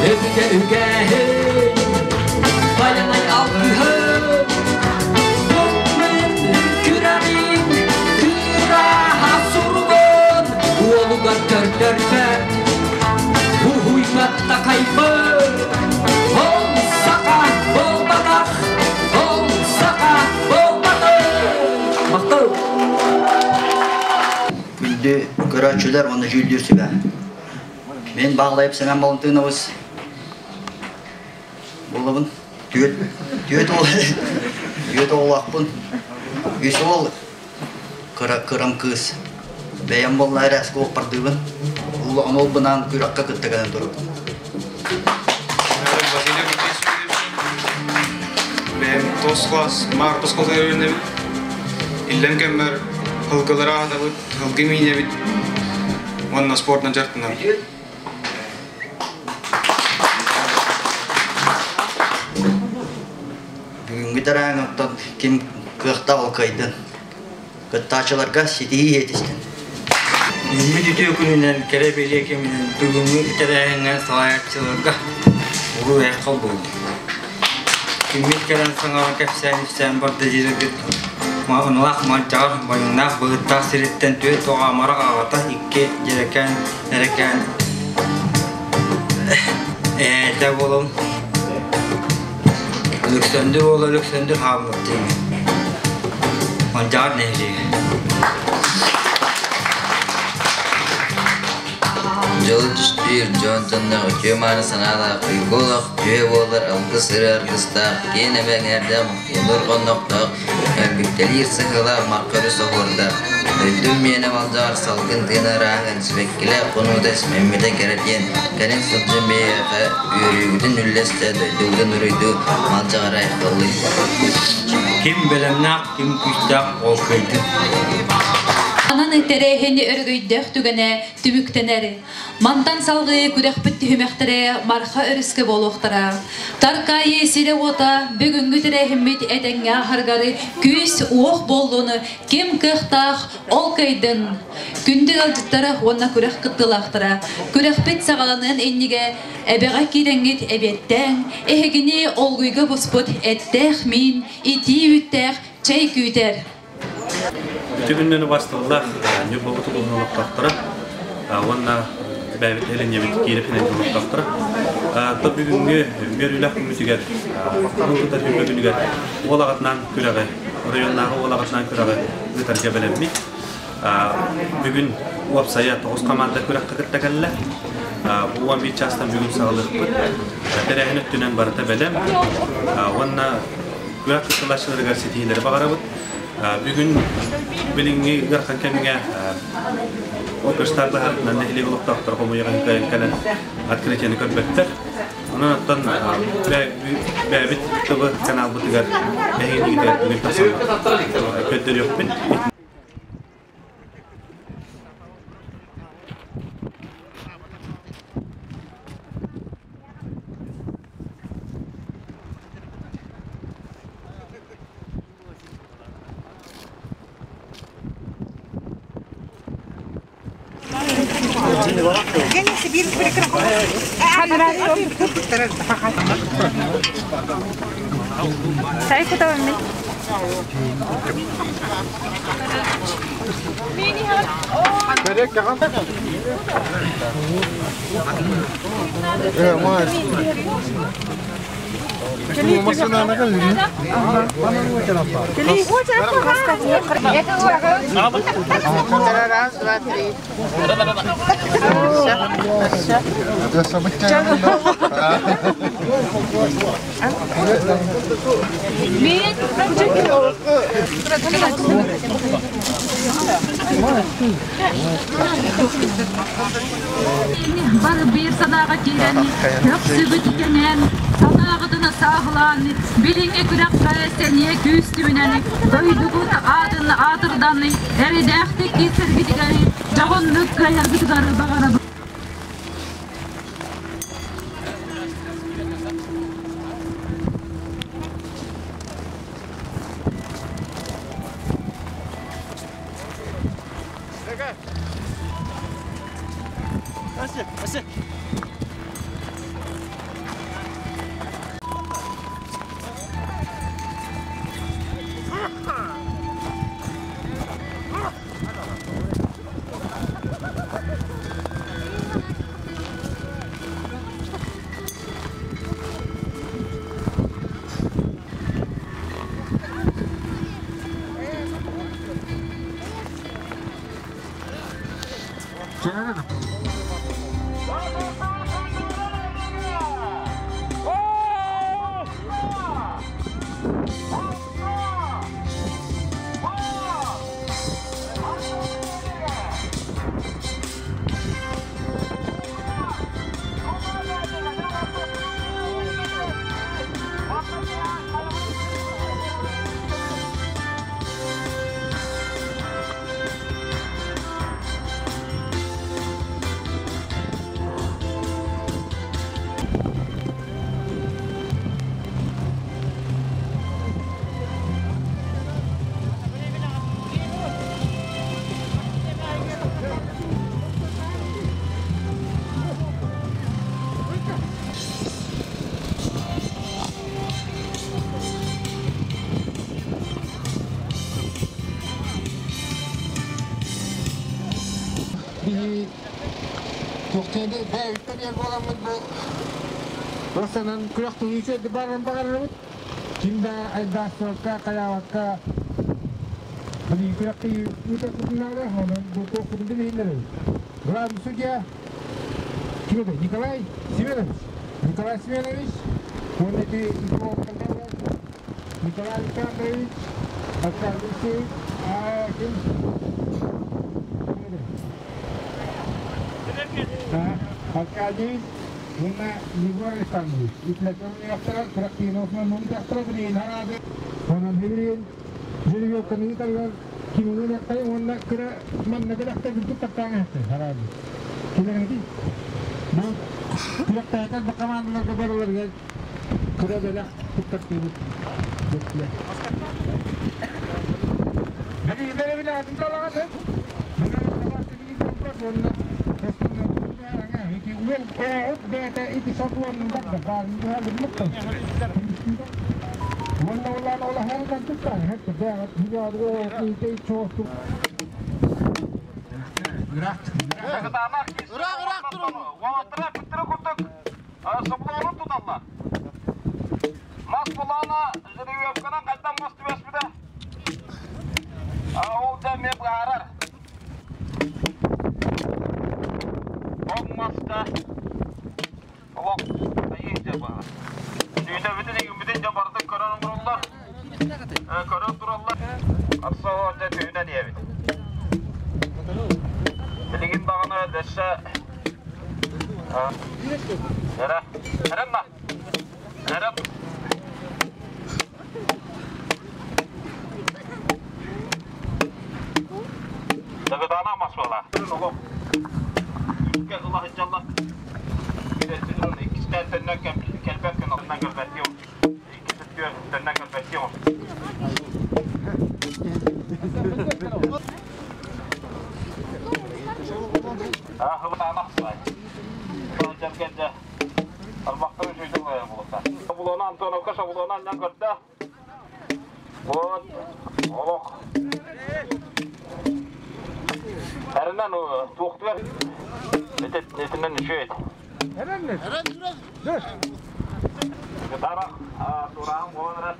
Өбүгэ үгэһин, байанай алгыһын, Бу күрэҕин, кыраһа суругун уолугар көрдөрбөт, уһуйбат такайбыт. Ол саха буолбатах, ол саха буолбатах. Махтал! Күндү көрөөччүлэр уонна дьүүллүүр сүбэ. Мен Баҕалайып Сэмэн Балантыновыз буолабын. Түөт түөт уол түөт оҕолоохпун. Үс уол кыра кырам кыыс. Бэйэм буолла эрэ оскуолпардыыбын. Улахан уолбунаан күрэххэ кытта кэлэн турабын. Василий Бэйэм тос класс, Маар оскуолата үөрэнэбит. Иллэҥ кэммэр һылгылары аһатабыт, һылгы миинэбит уонна спортынан дьарыктанабыт. Бүгүҥҥү тэрээһин оттон ким кыахтаах ол кыайдын. Кыттааччыларга ситиһии иэтистин. Үүммүт үтүө күнүнэн, кэрэ бэлиэ кэминэн бүгүҥҥү тэрээһиҥҥэ салайааччыларга уруй-айхал буоллун. Киммит кэлэн саҥаран кэпсээн-ипсээн барда дииргит Маҕаналаах Малдьаҕар байыҥнаах быһыттаах сириттэн түөрт оҕо амарах аҕата икки дьэрэкээн эрэкээн эһээтэ буолан Өлөксөндүр уола Өлөксөндүр хааллар диэҥҥэ Малдьаҕар нэһилиэгэ. Дьолу түстүүр дьон дьонноох үтүө мааны санаалаах уйгу олох үтүө буолар алгыс ырыа аргыстаах киэн эбэ эҥээрдээх мухтуйалар хоннохтоох өлбүктэлиир сыһыылаах марха өрүс оһуордаах Дойдум миэнэ Малдьаҕар салгын тыына ырааһын сибэккилээх хонуута симэммитэ кэрэ диэн кэлин сылдьан биһиэхэ үөрүүгүтүн үллэстэ дойдугутун уруйдуу Малдьаҕары айхаллыы. Ким бэлэмнээх, ким күүстээх ол кыайдын. Анан тэрээһин өрөгөйдөөх түгэнэ түмүктэнэр. Мантан салгыы күрэхпит түһүмэхтэрэ Марха өрүскэ буолуохтара. Таркаайы сирэ-уота бүгүҥҥү тэрээһиммит этэҥҥэ аһаргары күүс-уох буоллун, ким кыахтаах ол кыайдын. Күндү ыалдьыттара уонна күрэх кыттыылаахтара, күрэхпит саҕаланыан иннигэ эбэҕэ киирэҥҥит эбиэттээҥ, эһигини олгуйга буспут эттээх миин, итии үүттээх чэй күүтэр. Ити күннэн убастыллах Ньурбабыт улууһун олохтоохторо уонна бэйэбит нэһилиэнньэбит Киирэ Финляндия олохтоохторо. То бүгүҥҥү үөрүүлээх күммүтүгэр Кулун тутар күнүгэр уол аҕатынан күрэҕи, оройуоннааҕы уол аҕатынан күрэҕи ыытарга бэлэммит. Бүгүн уопсайа тоҕус команда күрэххэ кытта кэллэ. Бу 11 чаастан бүгүн саҕалыахпыт. Тэрээһин өттүнэн барыта бэлэм. Уонна күрэх кыттылааччыларыгар ситиһиилэри баҕарабыт. Бүгүн билиҥҥи ыарахан кэмҥэ оперштаб быһаарытынан нэһилиэк олохтоохторо хомуйаҕын кыайан кэлэн открытиены көрбөттөр. Онон оттон бэйэбит ТВ каналбытыгар эһигинигитигэр бүгүн тахсан көрдөрүөхпүт. Раз, два, три. Бар биир санааҕа киирэн, көхсүбүт кэнэн, санааҕытын сааһылаан, билиҥҥи күрэххэ сэниэ күүс түмүнэн, дойдугут аатын аатырдан, эрэйдээхтик киирсэргитигэр, дьоһуннук кыайаргытыгар баҕарабын. Биһи туохтааны бэйэбиттэн эр буоламмыт бу Бастанан күрэхтэһии баран баҕарабыт. Ким да айдаахсыбакка, хайаабакка билии күрэхтэһии ыытарбытын онон бу туохпутун билиһиннэрэбит. Главный судья ким это? Николай Семенович. Николай Семенович, он эти Николай Александрович, Александр Алексеевич, а ким? Аркадий уонна Егор Александрович. Үтлэтэн күрэхтиин мунтахтара билиин хараады. Онон билиин жеребьевканы ыытарыгар кимини лэккай уонна кыра манна кырэхтэ бүрдүк таптаан эһэтэ хараады. Килэринги бу күрэхтээтэр ба командаларга барыларыгар кыра бэлэх туттартыыбыт. Били били атын талаҕатын. Ыраах-ыраах турун, уолаттара бүттэрэ курдук собулоорун туталлар. Мас булаана жеребьевканан хайдан мас түбэспитэ. Ол дьэ эмиэ быһаарар. Ол маска олох айыы дьэ быһаар. Сүүтэбитин игиммитин дьэ барытын көрөн тураллар. Көрөн тураллар. Арсоо дьэ түһүнэн иэбит. Билигин даҕаны дөссө Эрэ, эрэн да. Эрэн. Дагыдаана масвала. Олох. Үскэ ыла сылдьаллар. Иккистээн төннөн кэлбэт күн оннан кэлбэттии иккис өттүгэр төннөн кэлбэттии Шаблона Антоновка шаблона аннан көрдө. Вот, олох. Эринен туохтугар этинен үчүөйт. Тарах тураан буолар.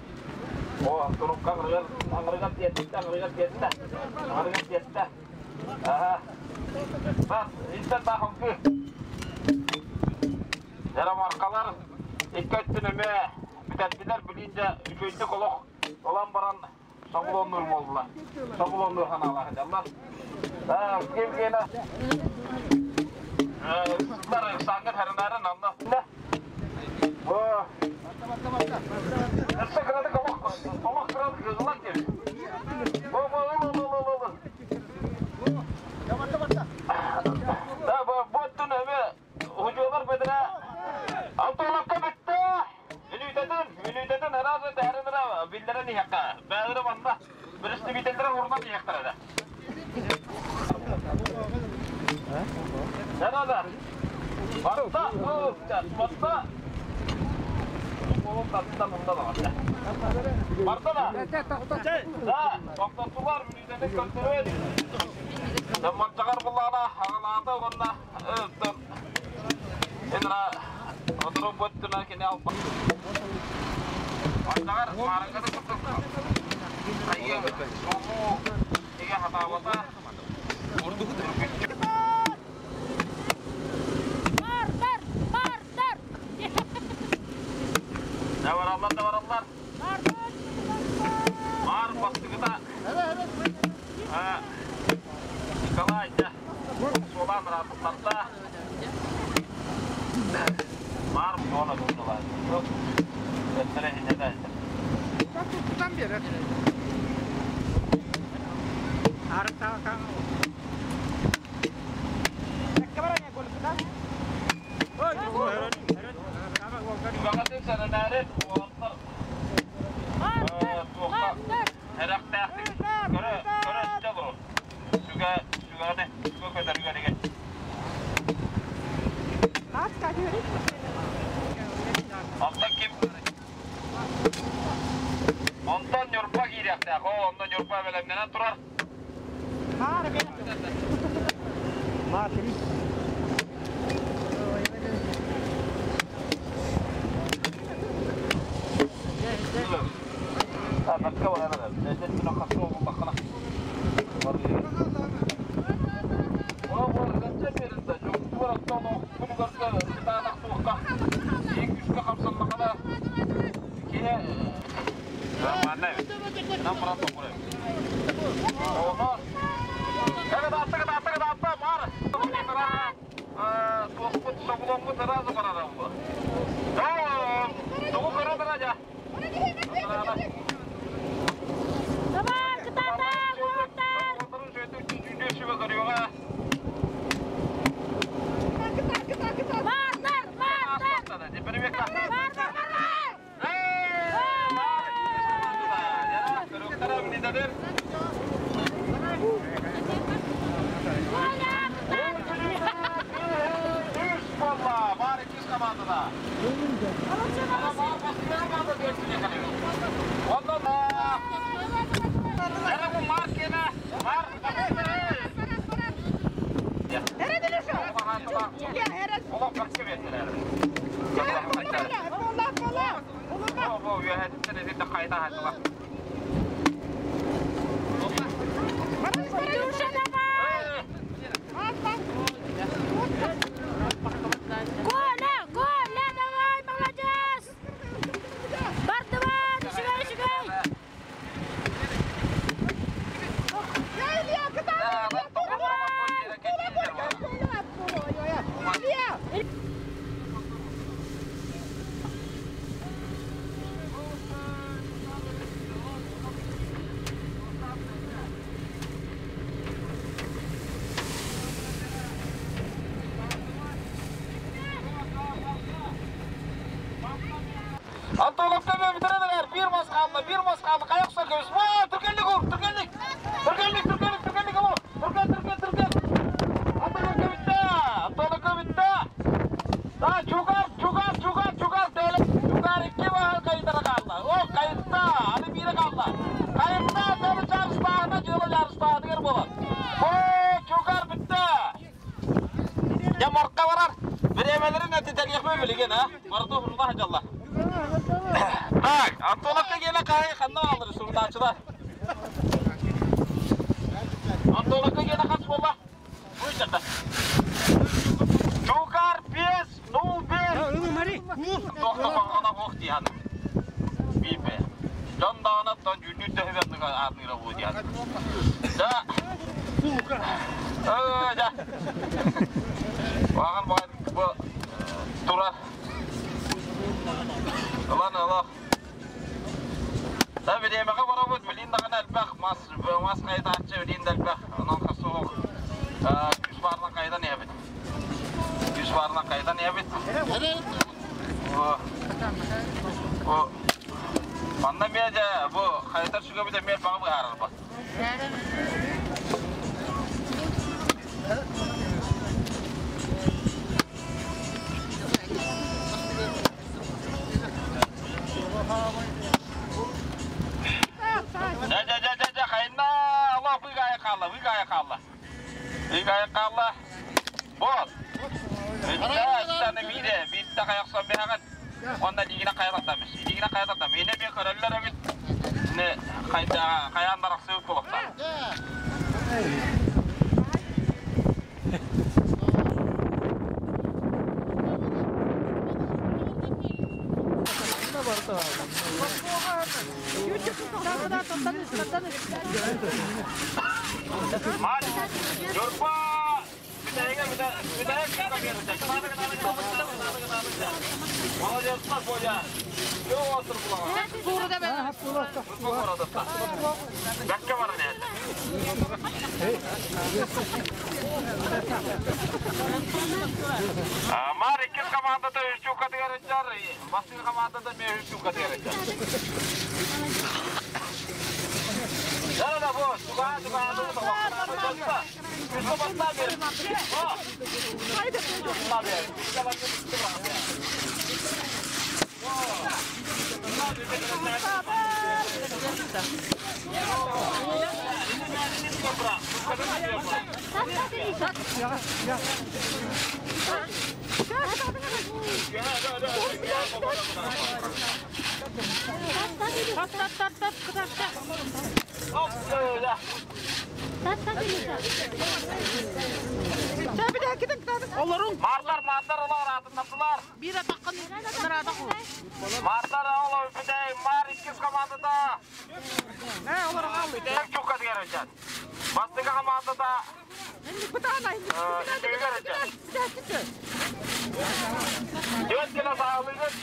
О, Антоновка аңырыгар аңырыгар тиэтте, аңырыгар тиэтте. Аңырыгар тиэтте. Аха. Бас, истэн таахылгы. Ярамаркалар икки өттүн эмэ бүтэрдилэр билин дьэ үчүгэйдик олох ылан баран собулоннуур буолла. Собулоннуур ханаалаах дьаллар. Ким киэнэ сыллар саҥа харынарын анна. О, Өссө кыратык олох олох кыратык ылан кэбис. Бу бу бу бу бу бу. Да бу бу өттүн эмэ Худьуолар бөдөрө Антоновка бүттэ! Мүнүүтэтин, мүнүүтэтин ыраас дэһэрин ыра биллэрэн иһэххэ. Бэйэлэрэ манна бүрүстүбүтэллэрэ урунан иһэхтэрэ да. Да-да-да. Барта, барта. Олум таттан онда да Барта да. Да, тоқтоттулар мүнүүтэтин көрдөрөн. Маччаҕар буллаҕына аҕалаата уонна Инра отыру боттуна кини алба. Маччаҕар маарыҥҥата курдук хайыы суумуу игэ хатаабата. Мартар! Мартар! Давараллар, давараллар. Маар бастыгыта. Николай, дьэ, суолаан ыраатылларда. Маар буола булдулар. Өттөрө иһинэтэ. Тутан берер. Үгэҕэтин сэрэнээри уолаттар туохха эрэхтээхтик көрө көрө сылдьа олорор. Сүгэ сүгэни сүгэ көтөрүгэригэр. Онтон ким Онтон Ньурба киириэхтээх. Оо, онно Ньурба бэлэмнэнэн турар. Давай, кытаатаах, уолаттар! Мартар! Мартар! Мартар, мартар! Илюша, давай! Коля, Коля, давай, молодец! Бардыван, үчүгэй, үчүгэй! Антоновка бүтіреді бір мас қалды, бір мас қалды. Қаяқ сөргеміз. Ва, түркенлік ол, түркенлік. Түркенлік, түркенлік, түркенлік ол. Түркен, түркен, түркен. Антоновка бітті. Антоновка бітті. Да, чугар, чугар, чугар, чугар дәлі. Чугар екі баға қайдара қалды. О, қайытта, аны бірі қалды. Қайытта, дәлі жарыстағына, жылы жарыстағы деген болады. О, чугар бітті. Я морққа барар. Бір емелерін әтетелі білген, а? Барды бұрында жалла. Так, Антоновка келе қай қанда алыр сурдачылар. Антоновка келе қас бола. Чукар 5, 0 5. Тохто баҕана ох диһаны. Бипе. Дьон даҕанаттан дьүннүр төһүбэттыга аатныыра бу диһаны. Да. Э, да. Ваган бу турар. Ылан ылах. Да бириэмэҕэ барабыт, билин даҕаны элбэх мас, мас хайытааччы билин да элбэх. Онон хасуох күс баарынан хайытан иһэбит. Күс баарынан хайытан иһэбит. Бу манна эмиэ дьэ бу хайытар сүгэбит эмиэ элбэҕи быһаарарбат. Дьэ, дьэ, дьэ, дьэ, дьэ, хайна, Аллах быгайа хаалла, быгайа хаалла. Быгайа хаалла. Вот. Үттэ, биире, биирдэ хайахсан биһэҕин. Онна лигина хайатардамыш. Лигина хайатардам. Ине бе көрөллөр эбит. Не хайда хайаан барахсыы кулахта. Мар иккис командата үс чуккатыгар ыджар, бастыҥ командата эмиэ үс чуккатыгар ыджар. Да-да-да, бу, тугаа, тугаа, тугаа, Марлар, марлар, олар атыннардылар. Марлар, олар, бүтей, мар иккис командада. Бүтей чукка дигер өтет. Бастыга командада. Үгер өтет. Дүөт кило саалыгыт.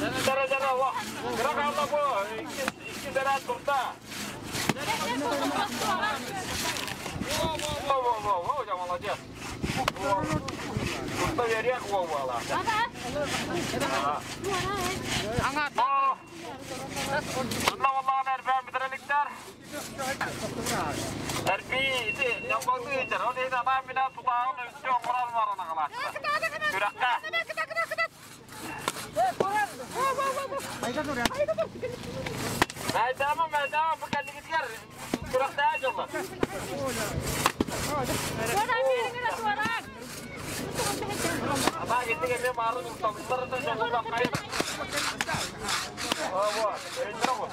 Дәрә, дәрә, ла. Кыра қалды бу. Икки дәрә турда. Во, во, во, во, во, молодец. Турта верех во, во, ла. Онна валлаан эрбээн бүтэрэликтэр. Эрби ити ньамбалды ыытар. Ол иһин анаан минээн тутааҕын үлтү оҥорон баран аҕалааччылар. Күрэххэ. Мэйдээмэ, мэйдээмэ, бу кэллигитигэр күрэхтэһэ дьоллор. Атаа киттик эмиэ маарын усталлар да дьоллар хайда. Во, өйдөрө бу.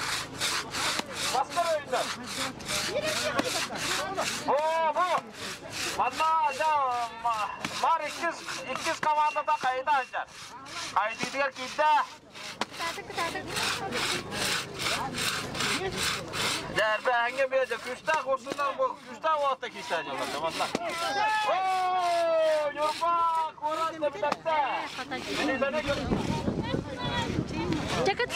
Бастар өйдөр. Бу, бу. Манна дьэ мар иккис иккис командата хайда сылдьар. Хайдыытыгар киирдэ. Дьэ, биэрдэ күстээх урсунан бу күстээх уолта киирсэ дьоллор манна. Оо, Ньурба куорат да бүтэрдэ. Чакыт.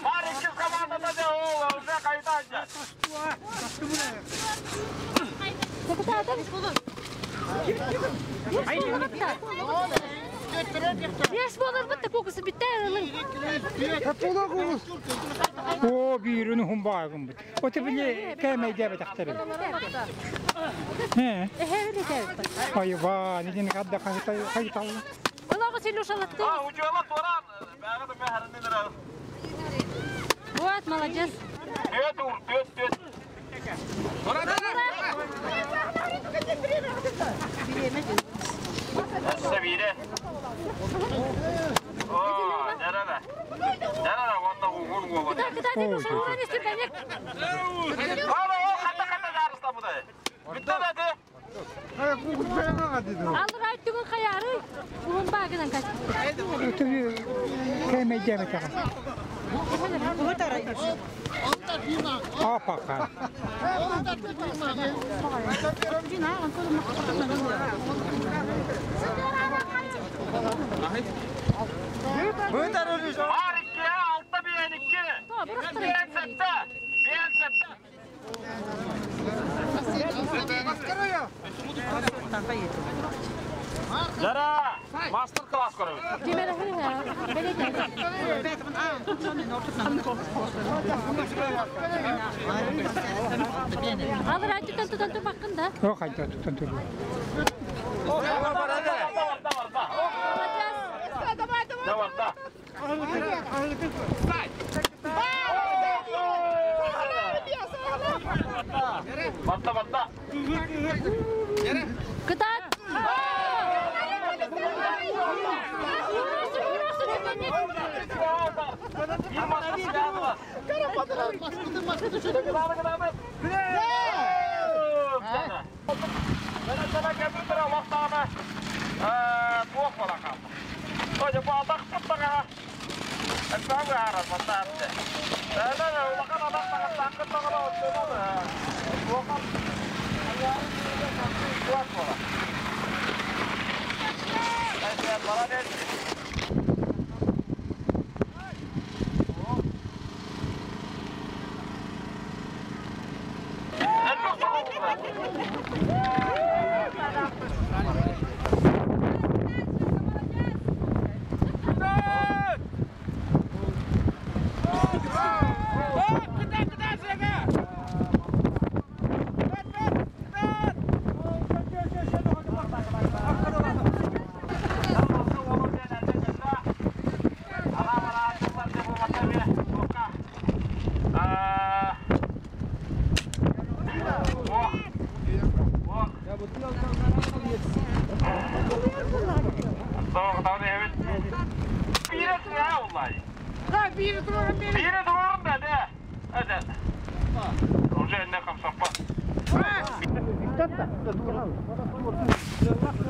Мар иккис командата дьэ ол уже хайда сылдьар. Бес болар бітті кокысы бітті ылың. О, биирин хумбаагым бит. Оте биле кәмәйдә бит He. Айва, неден кадда кайта кайта. Олагы селюшалатты. А, учуала туран. Бәгы да мәһәреннән Вот, молодец. Төт ур, төт, төт. Сабире. О, жарана. Жарана, онна угун угун. Кыта кыта деп ошол түргенлик. Ала, о, хата хата жарыста будай. Бүтті да де. Алыр айттыгын хаяры. Угун багынан кач. Өтүбү кэмэйдээбэтэҕэ. Апака. Var iki, altta bir iki. Bir sette. Bir sette. Жара, мастер класс көрөбүз. Алыр айттыктан тутан турбаккын да. О хайда тутан турбу. Батта, батта. Кытат.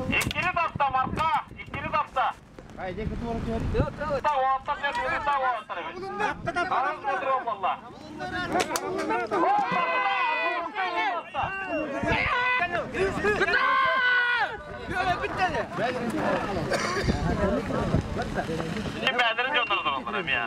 İkili dapta marka, ikili dapta. Ta o atlar ne diyor, ta o atlar evet. Aras nedir o valla? Şimdi benderi gönderdim onlara ya.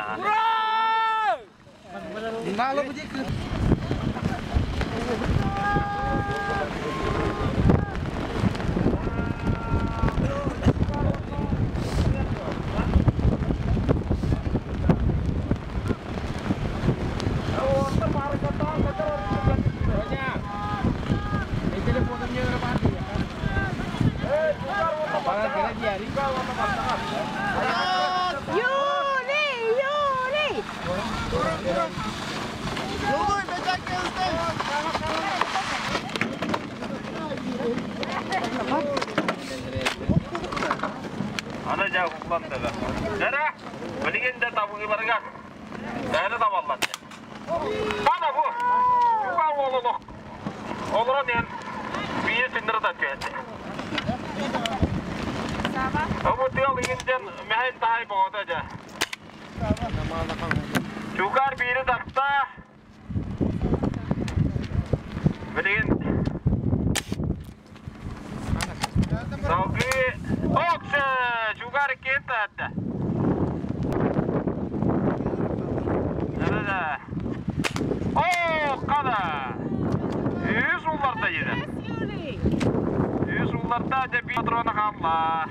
Yuri, Yuri! Ana ja huklan dedi. Nere? Bilgin de tabuğularına. Nere de vallahi. Bana bu. Bu oğluluk. Olur diyen bir sindir de tüyetti. Bu diyor iginden mehit tahi boğda ja. Çukar biri takta. Bilgin Salgı Oksa çukar kenta hatta. Nerede? Oh kada. Yüz ullarda yine. Yüz ullarda da bir patrona kalma.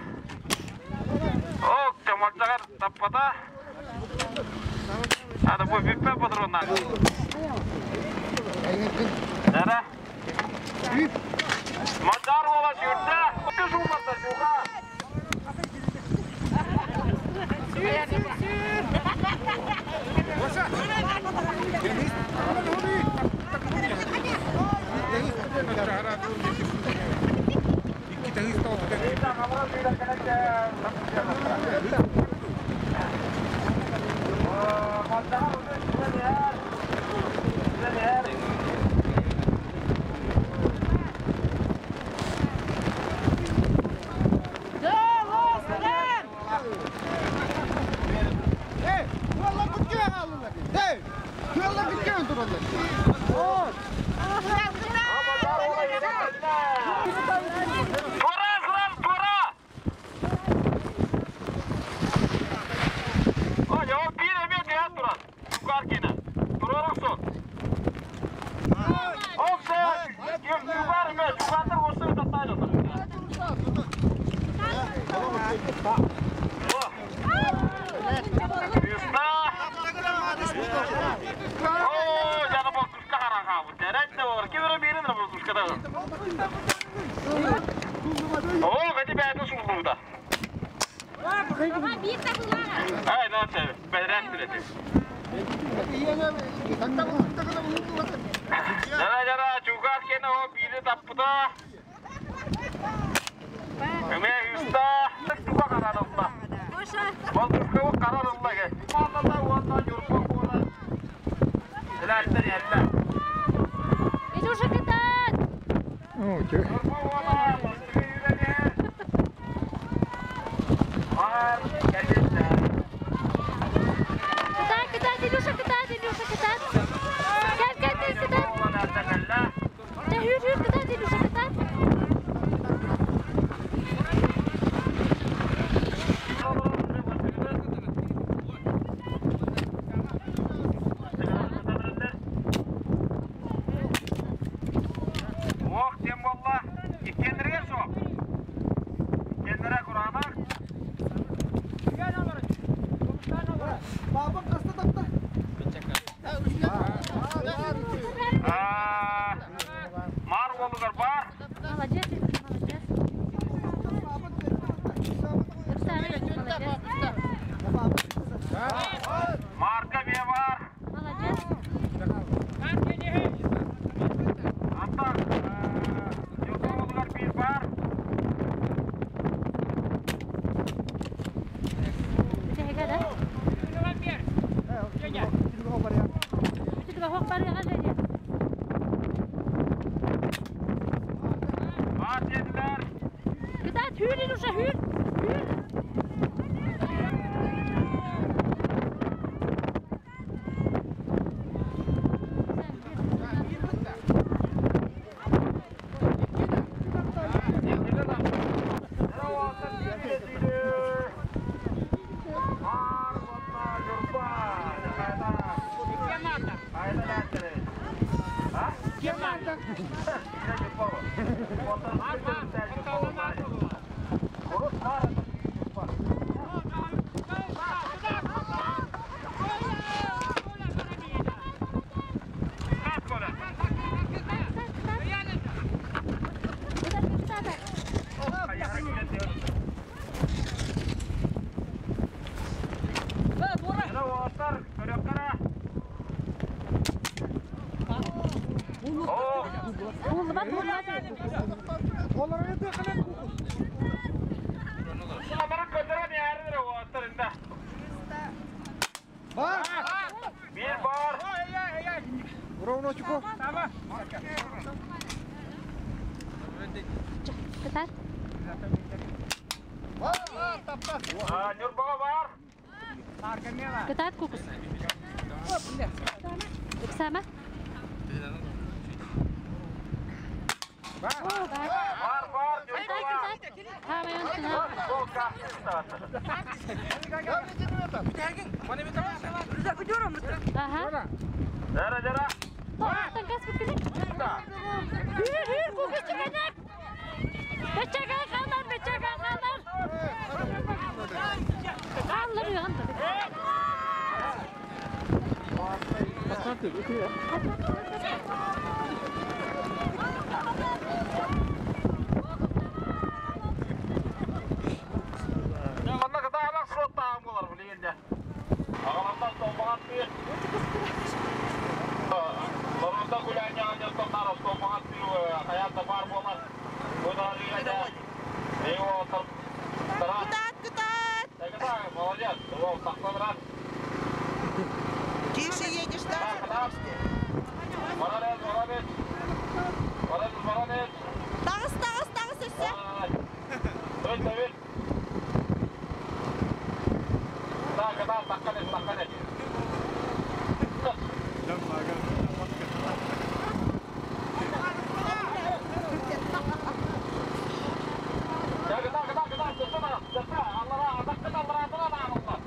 Ok temaklar tapada. Hadi bu bippe patrona. Nerede? Macar ola şurada. Yüz ullarda çukar. Тише едешь дальше будешь. Молодец, молодец. Молодец, молодец. Таҕыс, таҕыс, таҕыс өссө. Ой, Давид. Так, так, таххан эт, таххан эт. Так, так, так, так, так, так, аллара, атаккын аллара, аллара, аллара.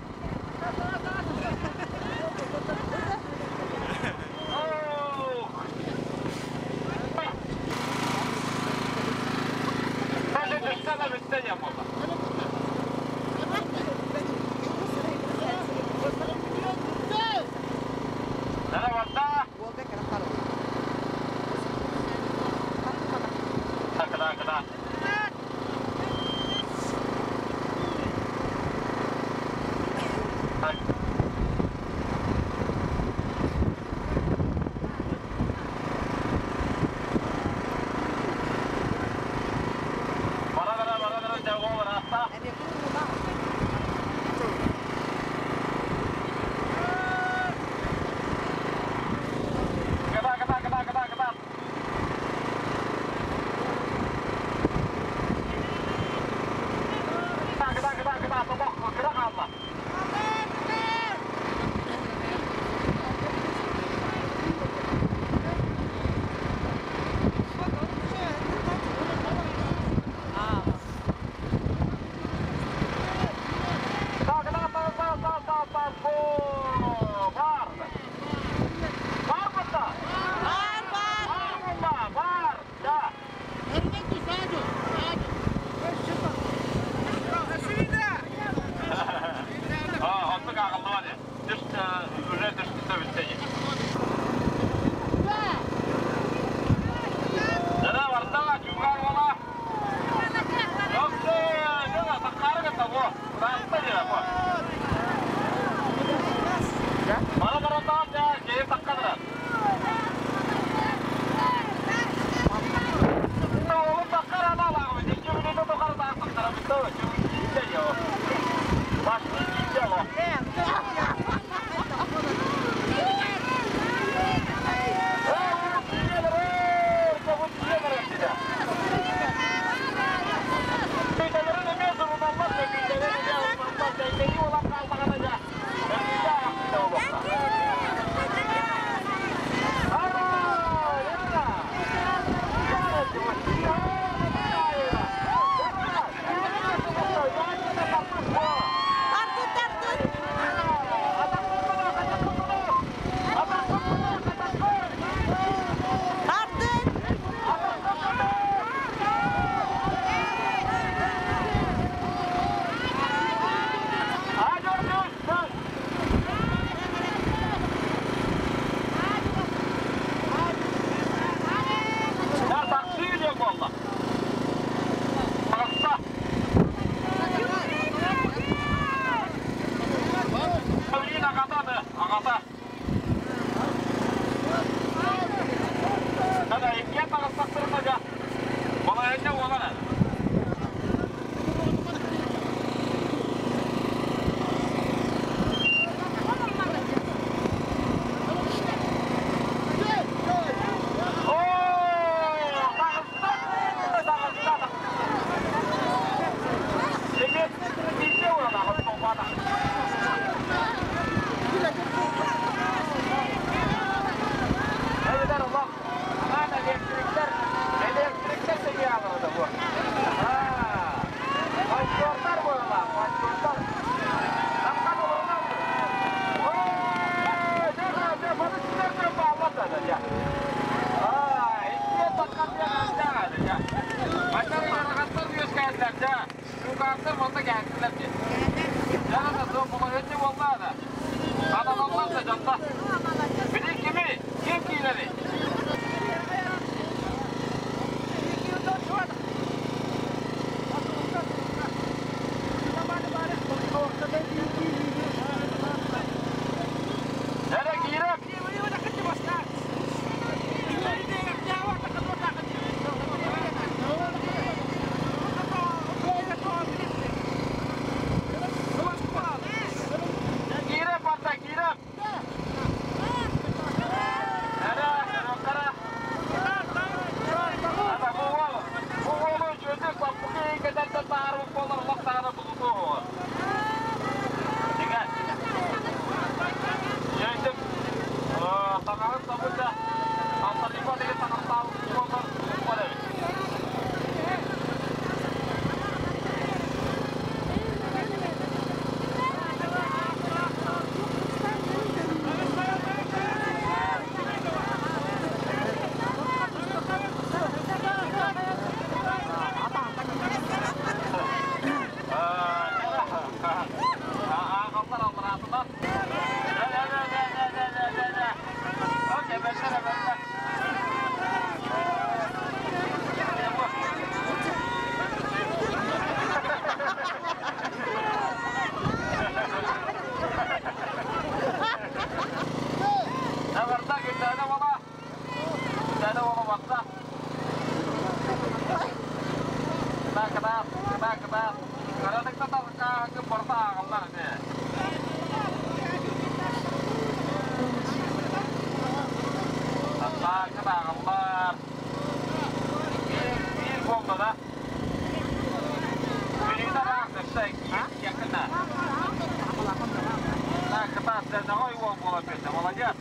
Молодец.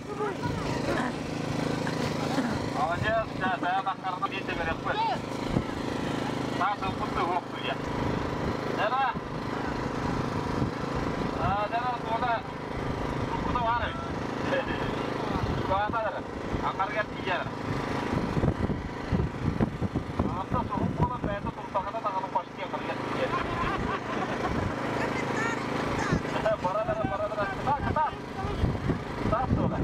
Молодец, да, да, баққарына бете береппін. Тағы құтты оқты я. Дара. Дара, тода. Құты бар. Туата. Ақарға тиер. Ата соғып бола бәді тұлтағына тағаны қошты ақарға тиер. Бара, бара, бара, бара. Кыта, кыта. Тас тода.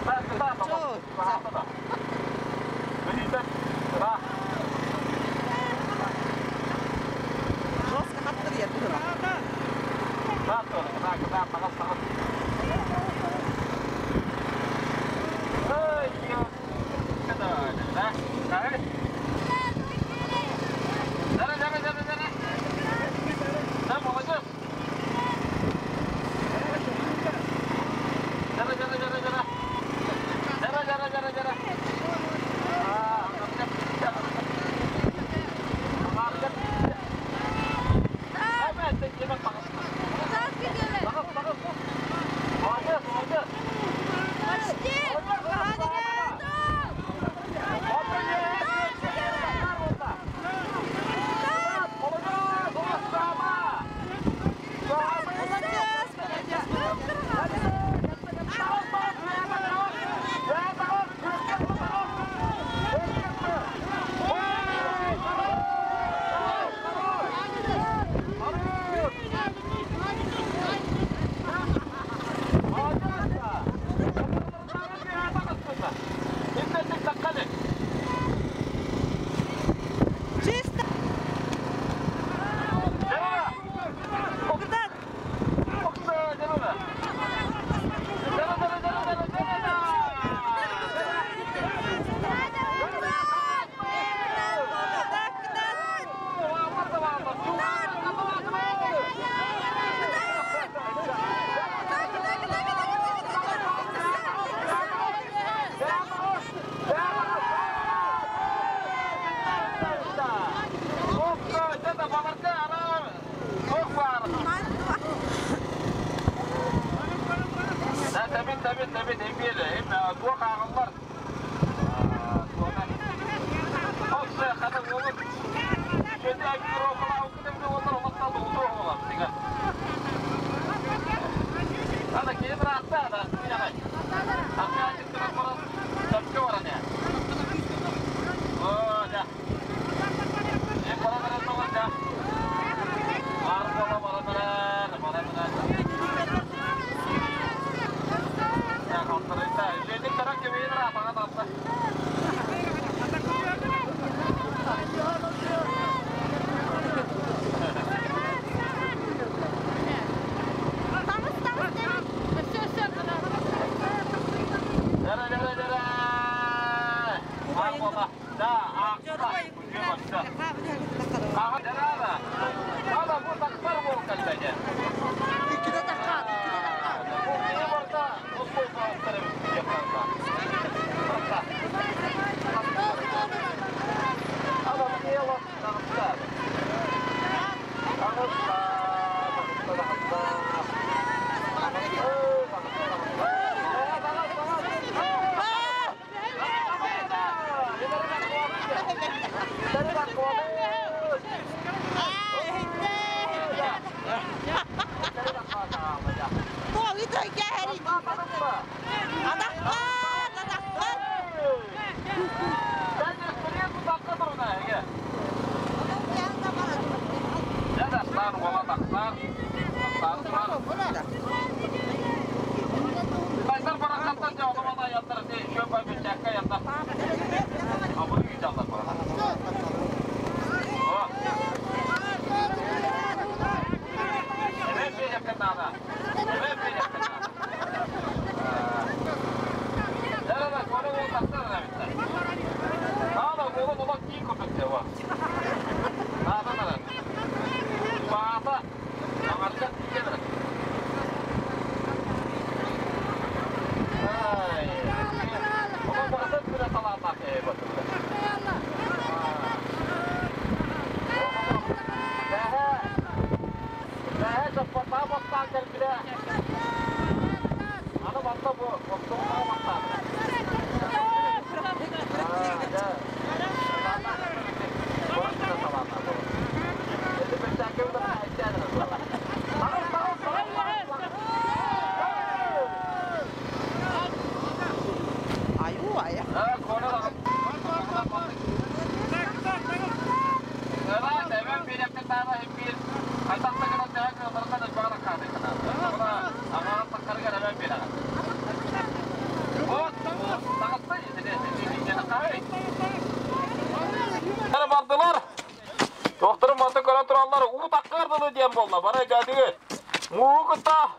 Тас, кыта, кыта. Жестко хаттыр يا. Бардылар. Докторым барды көрөн тураллар. Уу таккардылы диэн буолла. Бары өйдөөдүгүт. Муу кытта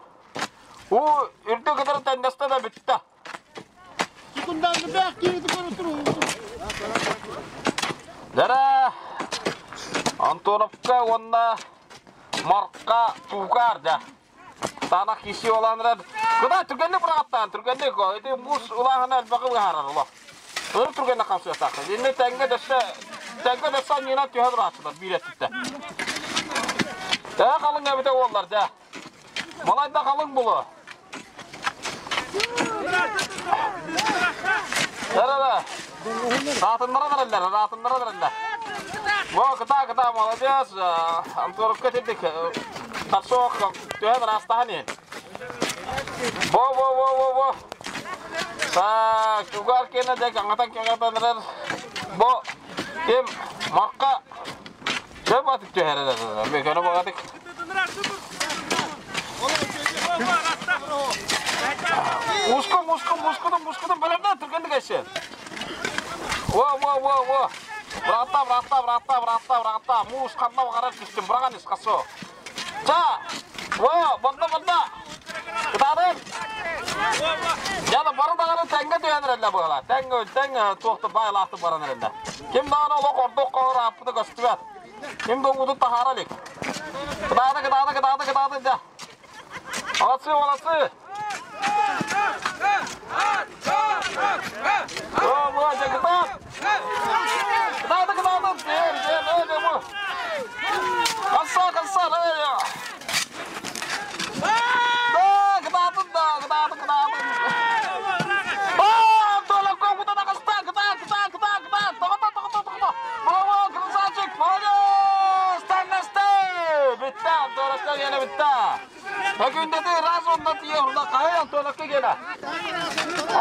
уу үрдү кытары тэннэстэ да бүттэ. Дара Антоновка уонна Марка Чуукаар дьэ. Таанах киси олаанырар. Куда түргэнник быраҕаттаан, түргэнник. Ити муус улааһына элбэҕи быһаарар олох. Өр түргэнник хамсыахтаахтар. Инне тэҥҥэ дөссө тэҥҥэ дөссө анньыынан түһэ турааччылар биир өттүттэн. Төһө халыҥ эбитэ уоллар дьэ. Малайда халыҥ булу. Дара Раатыннара бараллар, раатыннара бараллар. Во, кыта, кыта, молодец. Антоновка тирдик. Тарсоох төһө ыраастаһан иһин. Во, во, во, во, во. Так, чугар кенә дә каңатан каңатан эрэр. Бо ким марка Сөп атык түһэрэр. Мекені бағатык. Муску, муску, мускудун, мускудун бөлөмдөн түргендик эшен. Во, во, во, во. Быраатта, быраатта, быраатта, быраатта, быраатта. Муус ханна бағарар түстүм, быраган ис қасо. Ча! Во, банда, банда. Кытаадын. Яна бары даҕаны тэҥҥэ түһэн эрэллэр буолла. Тэҥ тэҥ туохта байлаахтык баран эрэллэр. Ким даҕаны олох ордук хоһор ааппыта көстүбэт. Ким да уутун таһаара илик. Кытаады, кытаады, кытаады, кытаады дьэ. Молодцы, молодцы! О, во, дьэ, кытаат! Кытаады, кытаады! Дьэ, дьэ, дьэ, дьэ, бу. Хасса, хасса, дьэ. Да, кытаатын да, кытаатын, кытаатын. А, Толокко кутана хаста, кытаат, кытаат, кытаат, кытаат. Тоҕото, тоҕото, тоҕото. Браво, красавчик, молодец! Тэннэсте! Бүттэ, Антоновка гена бүттэ. Hökündeti раз онда тие урда кайы Антоновка гена.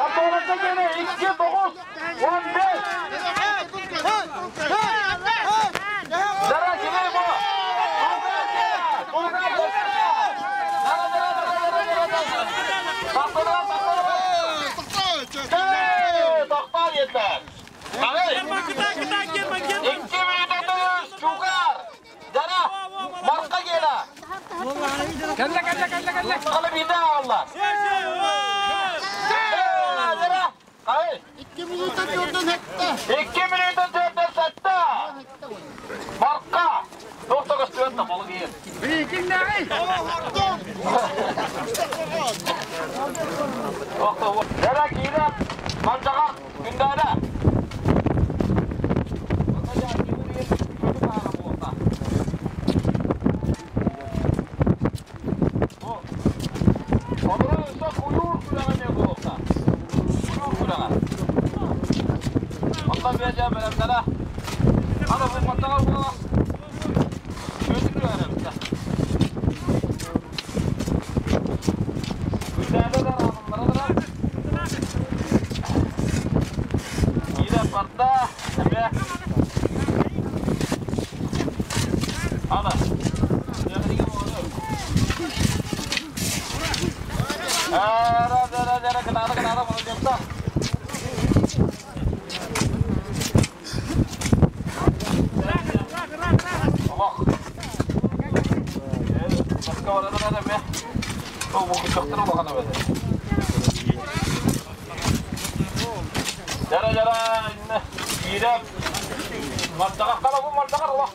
Антоновка гена 2 9 15. Дара кире бу. Тоқтар еттер. 2 минут Чугар. Дара, марка гена. Кэллэ, кэллэ, кэллэ, кэллэ. Қалы биде алла. Дара, қай? 2 минута төрдөн хетте. 2 минута төрдөн сәтті. Марка. Тоқта көстүбәт та балы кейін. Тоқта. Дара кииреп, манжағар күндәрі. Онтан берeceğim бөлемдері. Ана бұл манжағар була. Көтүк күрәҕэ Күндәрі да рамынлары да. Кииреп барда. Эме. Ана. Ара, ара, ара, кытаады, кытаады, молодец. Олох. Баска барада да эме. О, бу күчөктөр улахан эбет. Жара, жара, инне. Кииреп. Мартага кала бу мартага олох.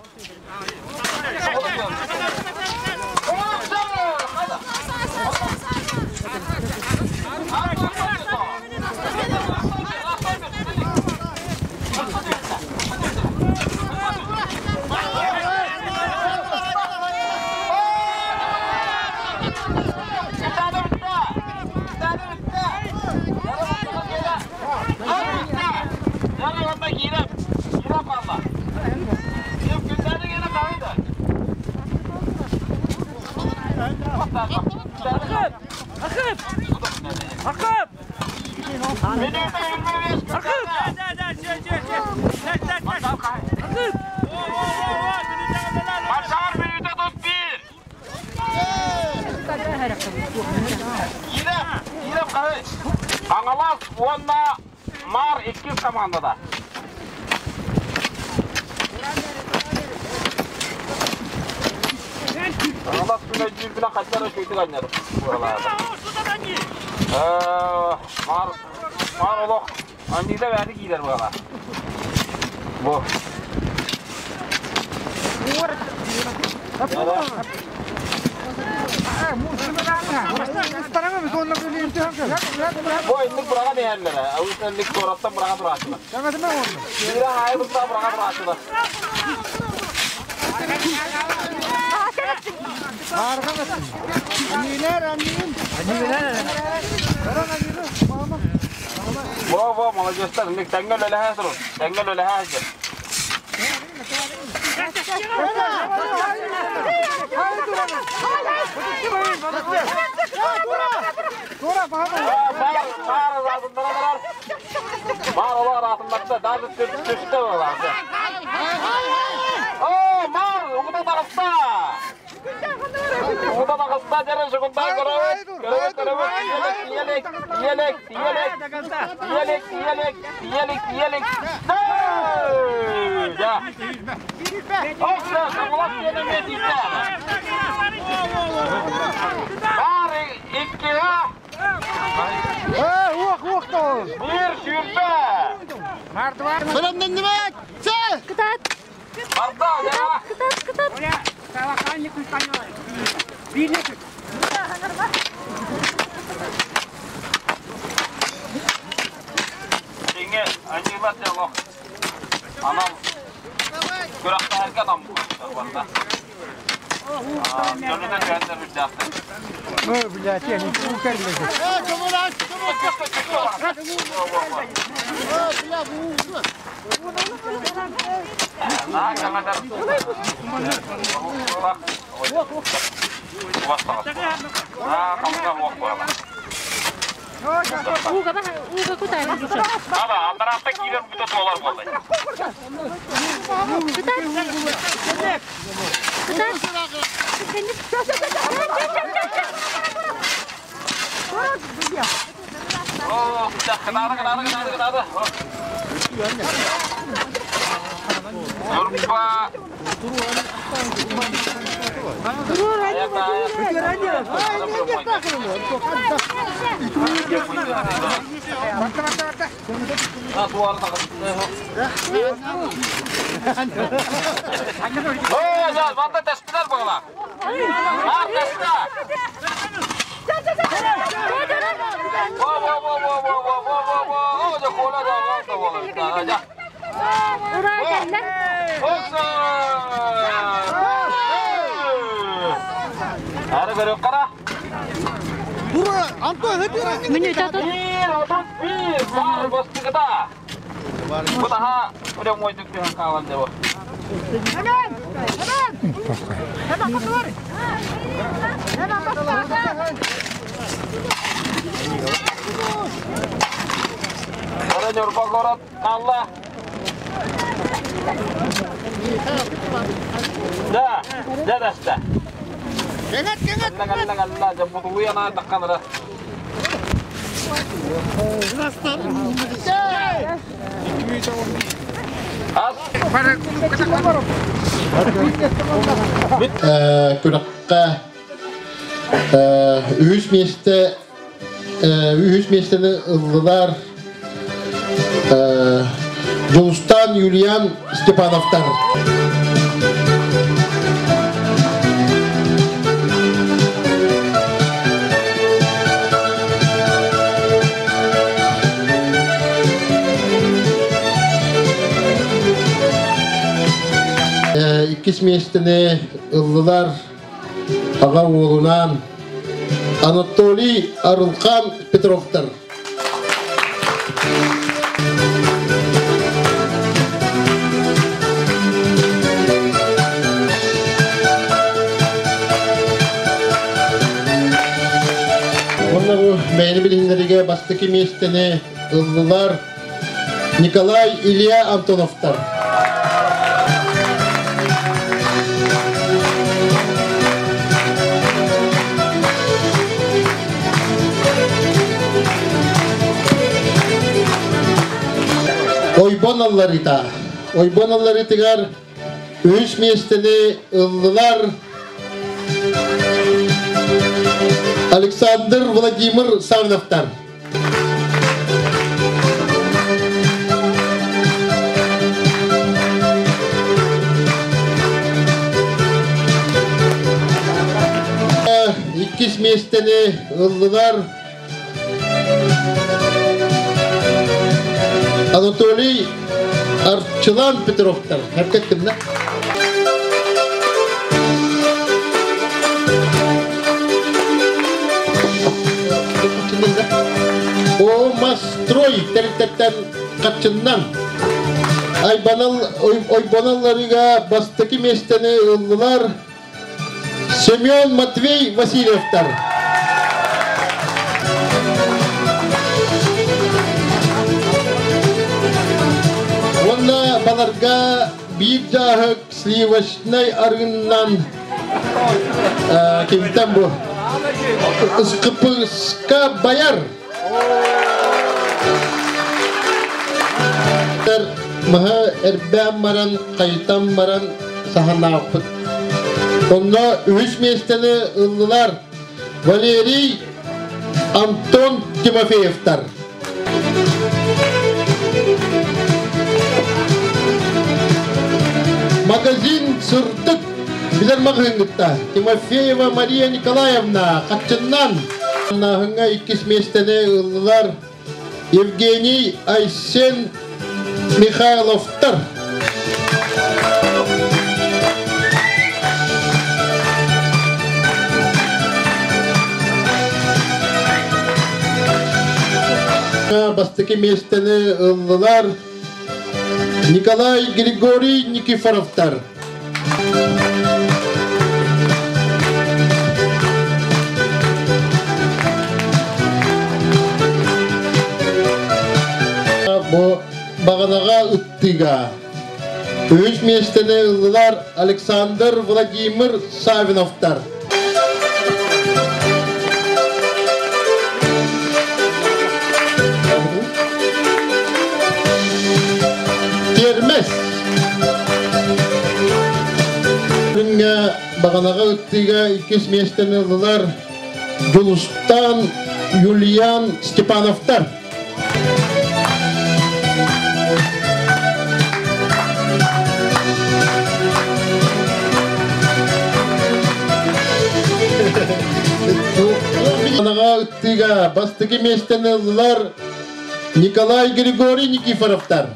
Ахып! Ахып! Ахып! Ахып! Ахып! Маршар минута тут бир. Киреп, киреп кары. Аңалас уонна Мар иккис командада. Аңалас күнә жүлбүнә качара көйтүк аннар. Мар Мар олох анида бәри килер була. Бу. Бу инник бурага бәйәрләре. Ау инник тораттан бурага турачылар. Бира хайбытта бурага турачылар. Во, во, молодецтар, инник тәңгәл өләһә турун. Тәңгәл өләһә хәзер. Мар олар атымдакта даже түштү олар. О, мар, угуда тагыста. Угуда тагыста жere шугунда көрөбүт. Көрөбүт, көрөбүт. Иелек, иелек, иелек, иелек, иелек, иелек, иелек. Ja. Oksa, Sangolak диэн тиийдэ. Бар иккиге. Уох, уох то. Бир сүүрбэ. Сәлемнәндімәк! Сә! Кытат! Барда, жа. Кытат, кытат! Теңе, анилар жалок. Анам күрәхтәһәргә нам барда. Жөнүнө жөндөр бир жакты. Ой, блядь, я не укерли. На, камадар. А, камга ок була. Уга ба, уга кутай. Ада, андаратта кийлер бүтө доллар болду. Кытат! Кытат! О, кынады, кынады, кынады, кынады. Нурба. Ой, жа, ванда тәспілер бағала. Ар тәспі. Во, во, во, во, во, во, во, во, во. О, жа, кола, жа, во, во, во, жа. Ура, кәлләр! Окса! Ары көріп қара. Минута тут. Бир, отут бир, бар бастығыда. Бұ daha үрем ойдық деген қалан деп. Ора нұрба город алла. Да, да, да, да. Алла, алла, алла, жабудуяна таққанра. Күрәккә үһүс месте үһүс местени ылдылар Жулустан Юлиан Степановтар. Иккис местени ылдылар аға оğlунан Анатолий Арылхан Петровтар. Онно бу бэйэни билиһиннэригэ бастакы миэстэни ыллылар Николай Илья Антоновтар. Ойбон алларыта. Ойбон алларытыгар үһүс миэстэни ыллылар Александр Владимир Савиновтар. Иккис миэстэни ыллылар Анатолий Арчылан Петровтар. Хәркеттімді. О Мастрой тэрилтэттэн хаччыннан ойбоналларыга бастакы миэстэни ыллылар Семен Матвей Васильевтар. Уонна баларга биир дьааһык сливочнай арыыннан кимтэн бу Ыскыпыска байар маһы эрбээн баран хайтан баран саһанааппыт. Онно үһүс миэстэни ыллылар Валерий Антон Тимофеевтар. Магазин Сырдык билэр маҕаһыыҥҥытта Тимофеева Мария Николаевна Хаччыннан Нааһыҥҥа иккис миэстэни ыллылар Евгений Айсен Михайловтар. Бастакы миэстэни ыллылар Николай Григорий Никифоровтар. Бу баҕанаҕа ыттыга үһүс миэстэни ыллылар Александр Владимир Савиновтар. Термес Күҥҥэ баҕанаҕа ыттыыга иккис миэстэни ыллылар Дьулустан Юлиан Степановтар. Баҕанаҕа ыттыыга бастакы миэстэни ыллылар Николай Григорий Никифоровтар.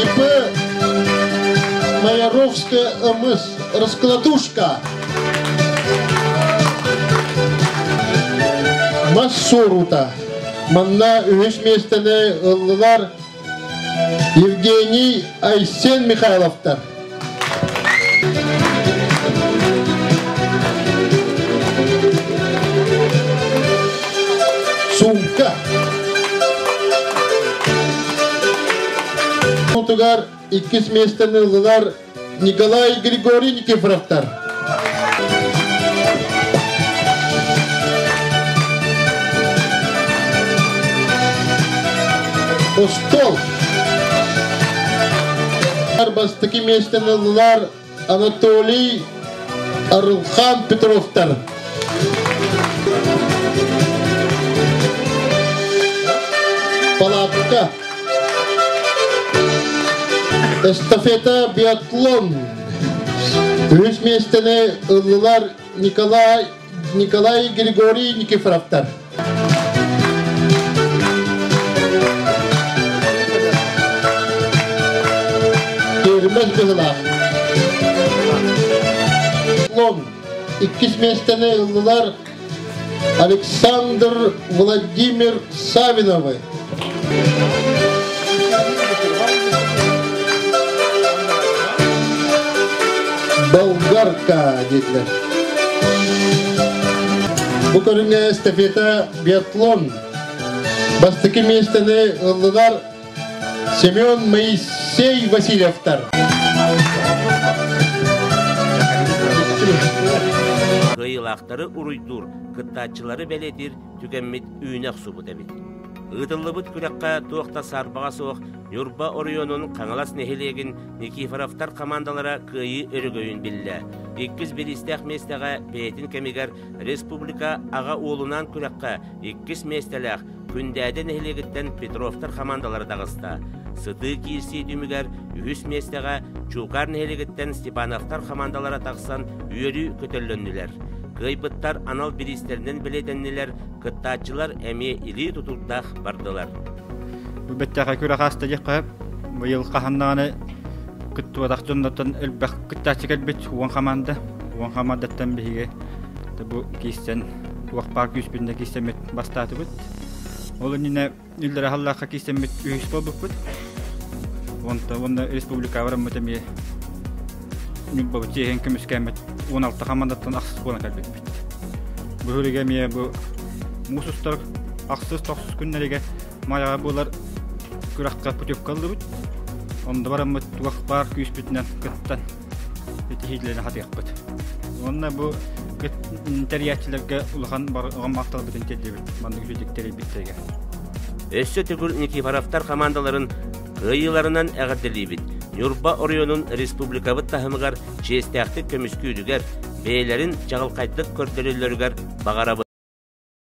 ИП Маяровская МС Раскладушка. Мас суорута. Манна үһүс миэстэни ыллылар Евгений Айсен Михайловтар. Сумка. Тугар иккис миэстэни ыллылар Николай Григорий Никифоровтар. Остол. Бастакы миэстэни ыллылар Анатолий Арылхан Петровтар. Палатка. Эстафета биатлон. Үһүс миэстэни ыллылар Николай Николай Григорий Никифоровтар. Кермес быһылаах. Лон. Иккис миэстэни ыллылар Александр Владимир Савиновы. Марка диэтилэр. Бу көрүҥҥэ эстафета биатлон бастакы миэстэни ыллылар Семен Моисей Васильевтар. Кыайыылаахтары уруйдуур, кыттааччылары бэлиэтиир түгэммит үүнэ охсубут эбит. Ыытыллыбыт күрэххэ туох да саарбаҕа суох Ньурба оройуонун Хаҥалас нэһилиэгин Никифоровтар хамаандалара кыайыы өрөгөйүн биллэ. Иккис бириистээх миэстэҕэ бэйэтин кэмигэр республика аҕа уолунаан күрэххэ иккис миэстэлээх Күндээдэ нэһилиэгиттэн Петровтар хамаандалара таҕыста. Сытыы киирсии түмүгэр үһүс миэстэҕэ Чуукаар нэһилиэгиттэн Степановтар хамаандалара тахсан үөрүү көтөллөннүлэр. Кыайбыттар анал бириистэринэн бэлиэтэннилэр, кыттааччылар эмиэ илии тутуурдаах бардылар. Бу бэттээхэй күрэх ааста диэххэ, быйыл хаһан даҕаны кыттыбатах дьоннортон элбэх кыттааччы кэлбит уон хамаанда. Уон хамаандаттан биһиги бу киистэн туох баар күүспүн да киистэммит бастаатыбыт. Ол иннинэ иллэрэ халлаахха киистэммит үһүс буолбуппут. Онтон уонна республика бараммыт эмиэ Ньурбабыт чиэһин көмүскээммит 16 хамаандаттан ахсыс буолан кэлбиппит. Бу үһүлүгэ эмиэ бу муус устар ахсыс тохсус күннэригэр Майаҕа буолар күрэххэ путевка ыллыбыт. Онно бараммыт туох баар күүспүтүнэн кыттан итиһиилэри хатыахпыт. Уонна бу тэрийээччилэргэ улахан барҕа махталбытын тиэрдибит маннык үчүгдүк тэрийбиттэригэр. Өссө төгүл Никифоровтар хамаандаларын кыайыыларынан эҕэрдэлиибит. Ньурба оройуонун республикабыт таһымыгар чиэстээхтик көмүскүүрүгэр, бэйэлэрин чаҕылхайдык көрдөрөллөрүгэр баҕарабыт.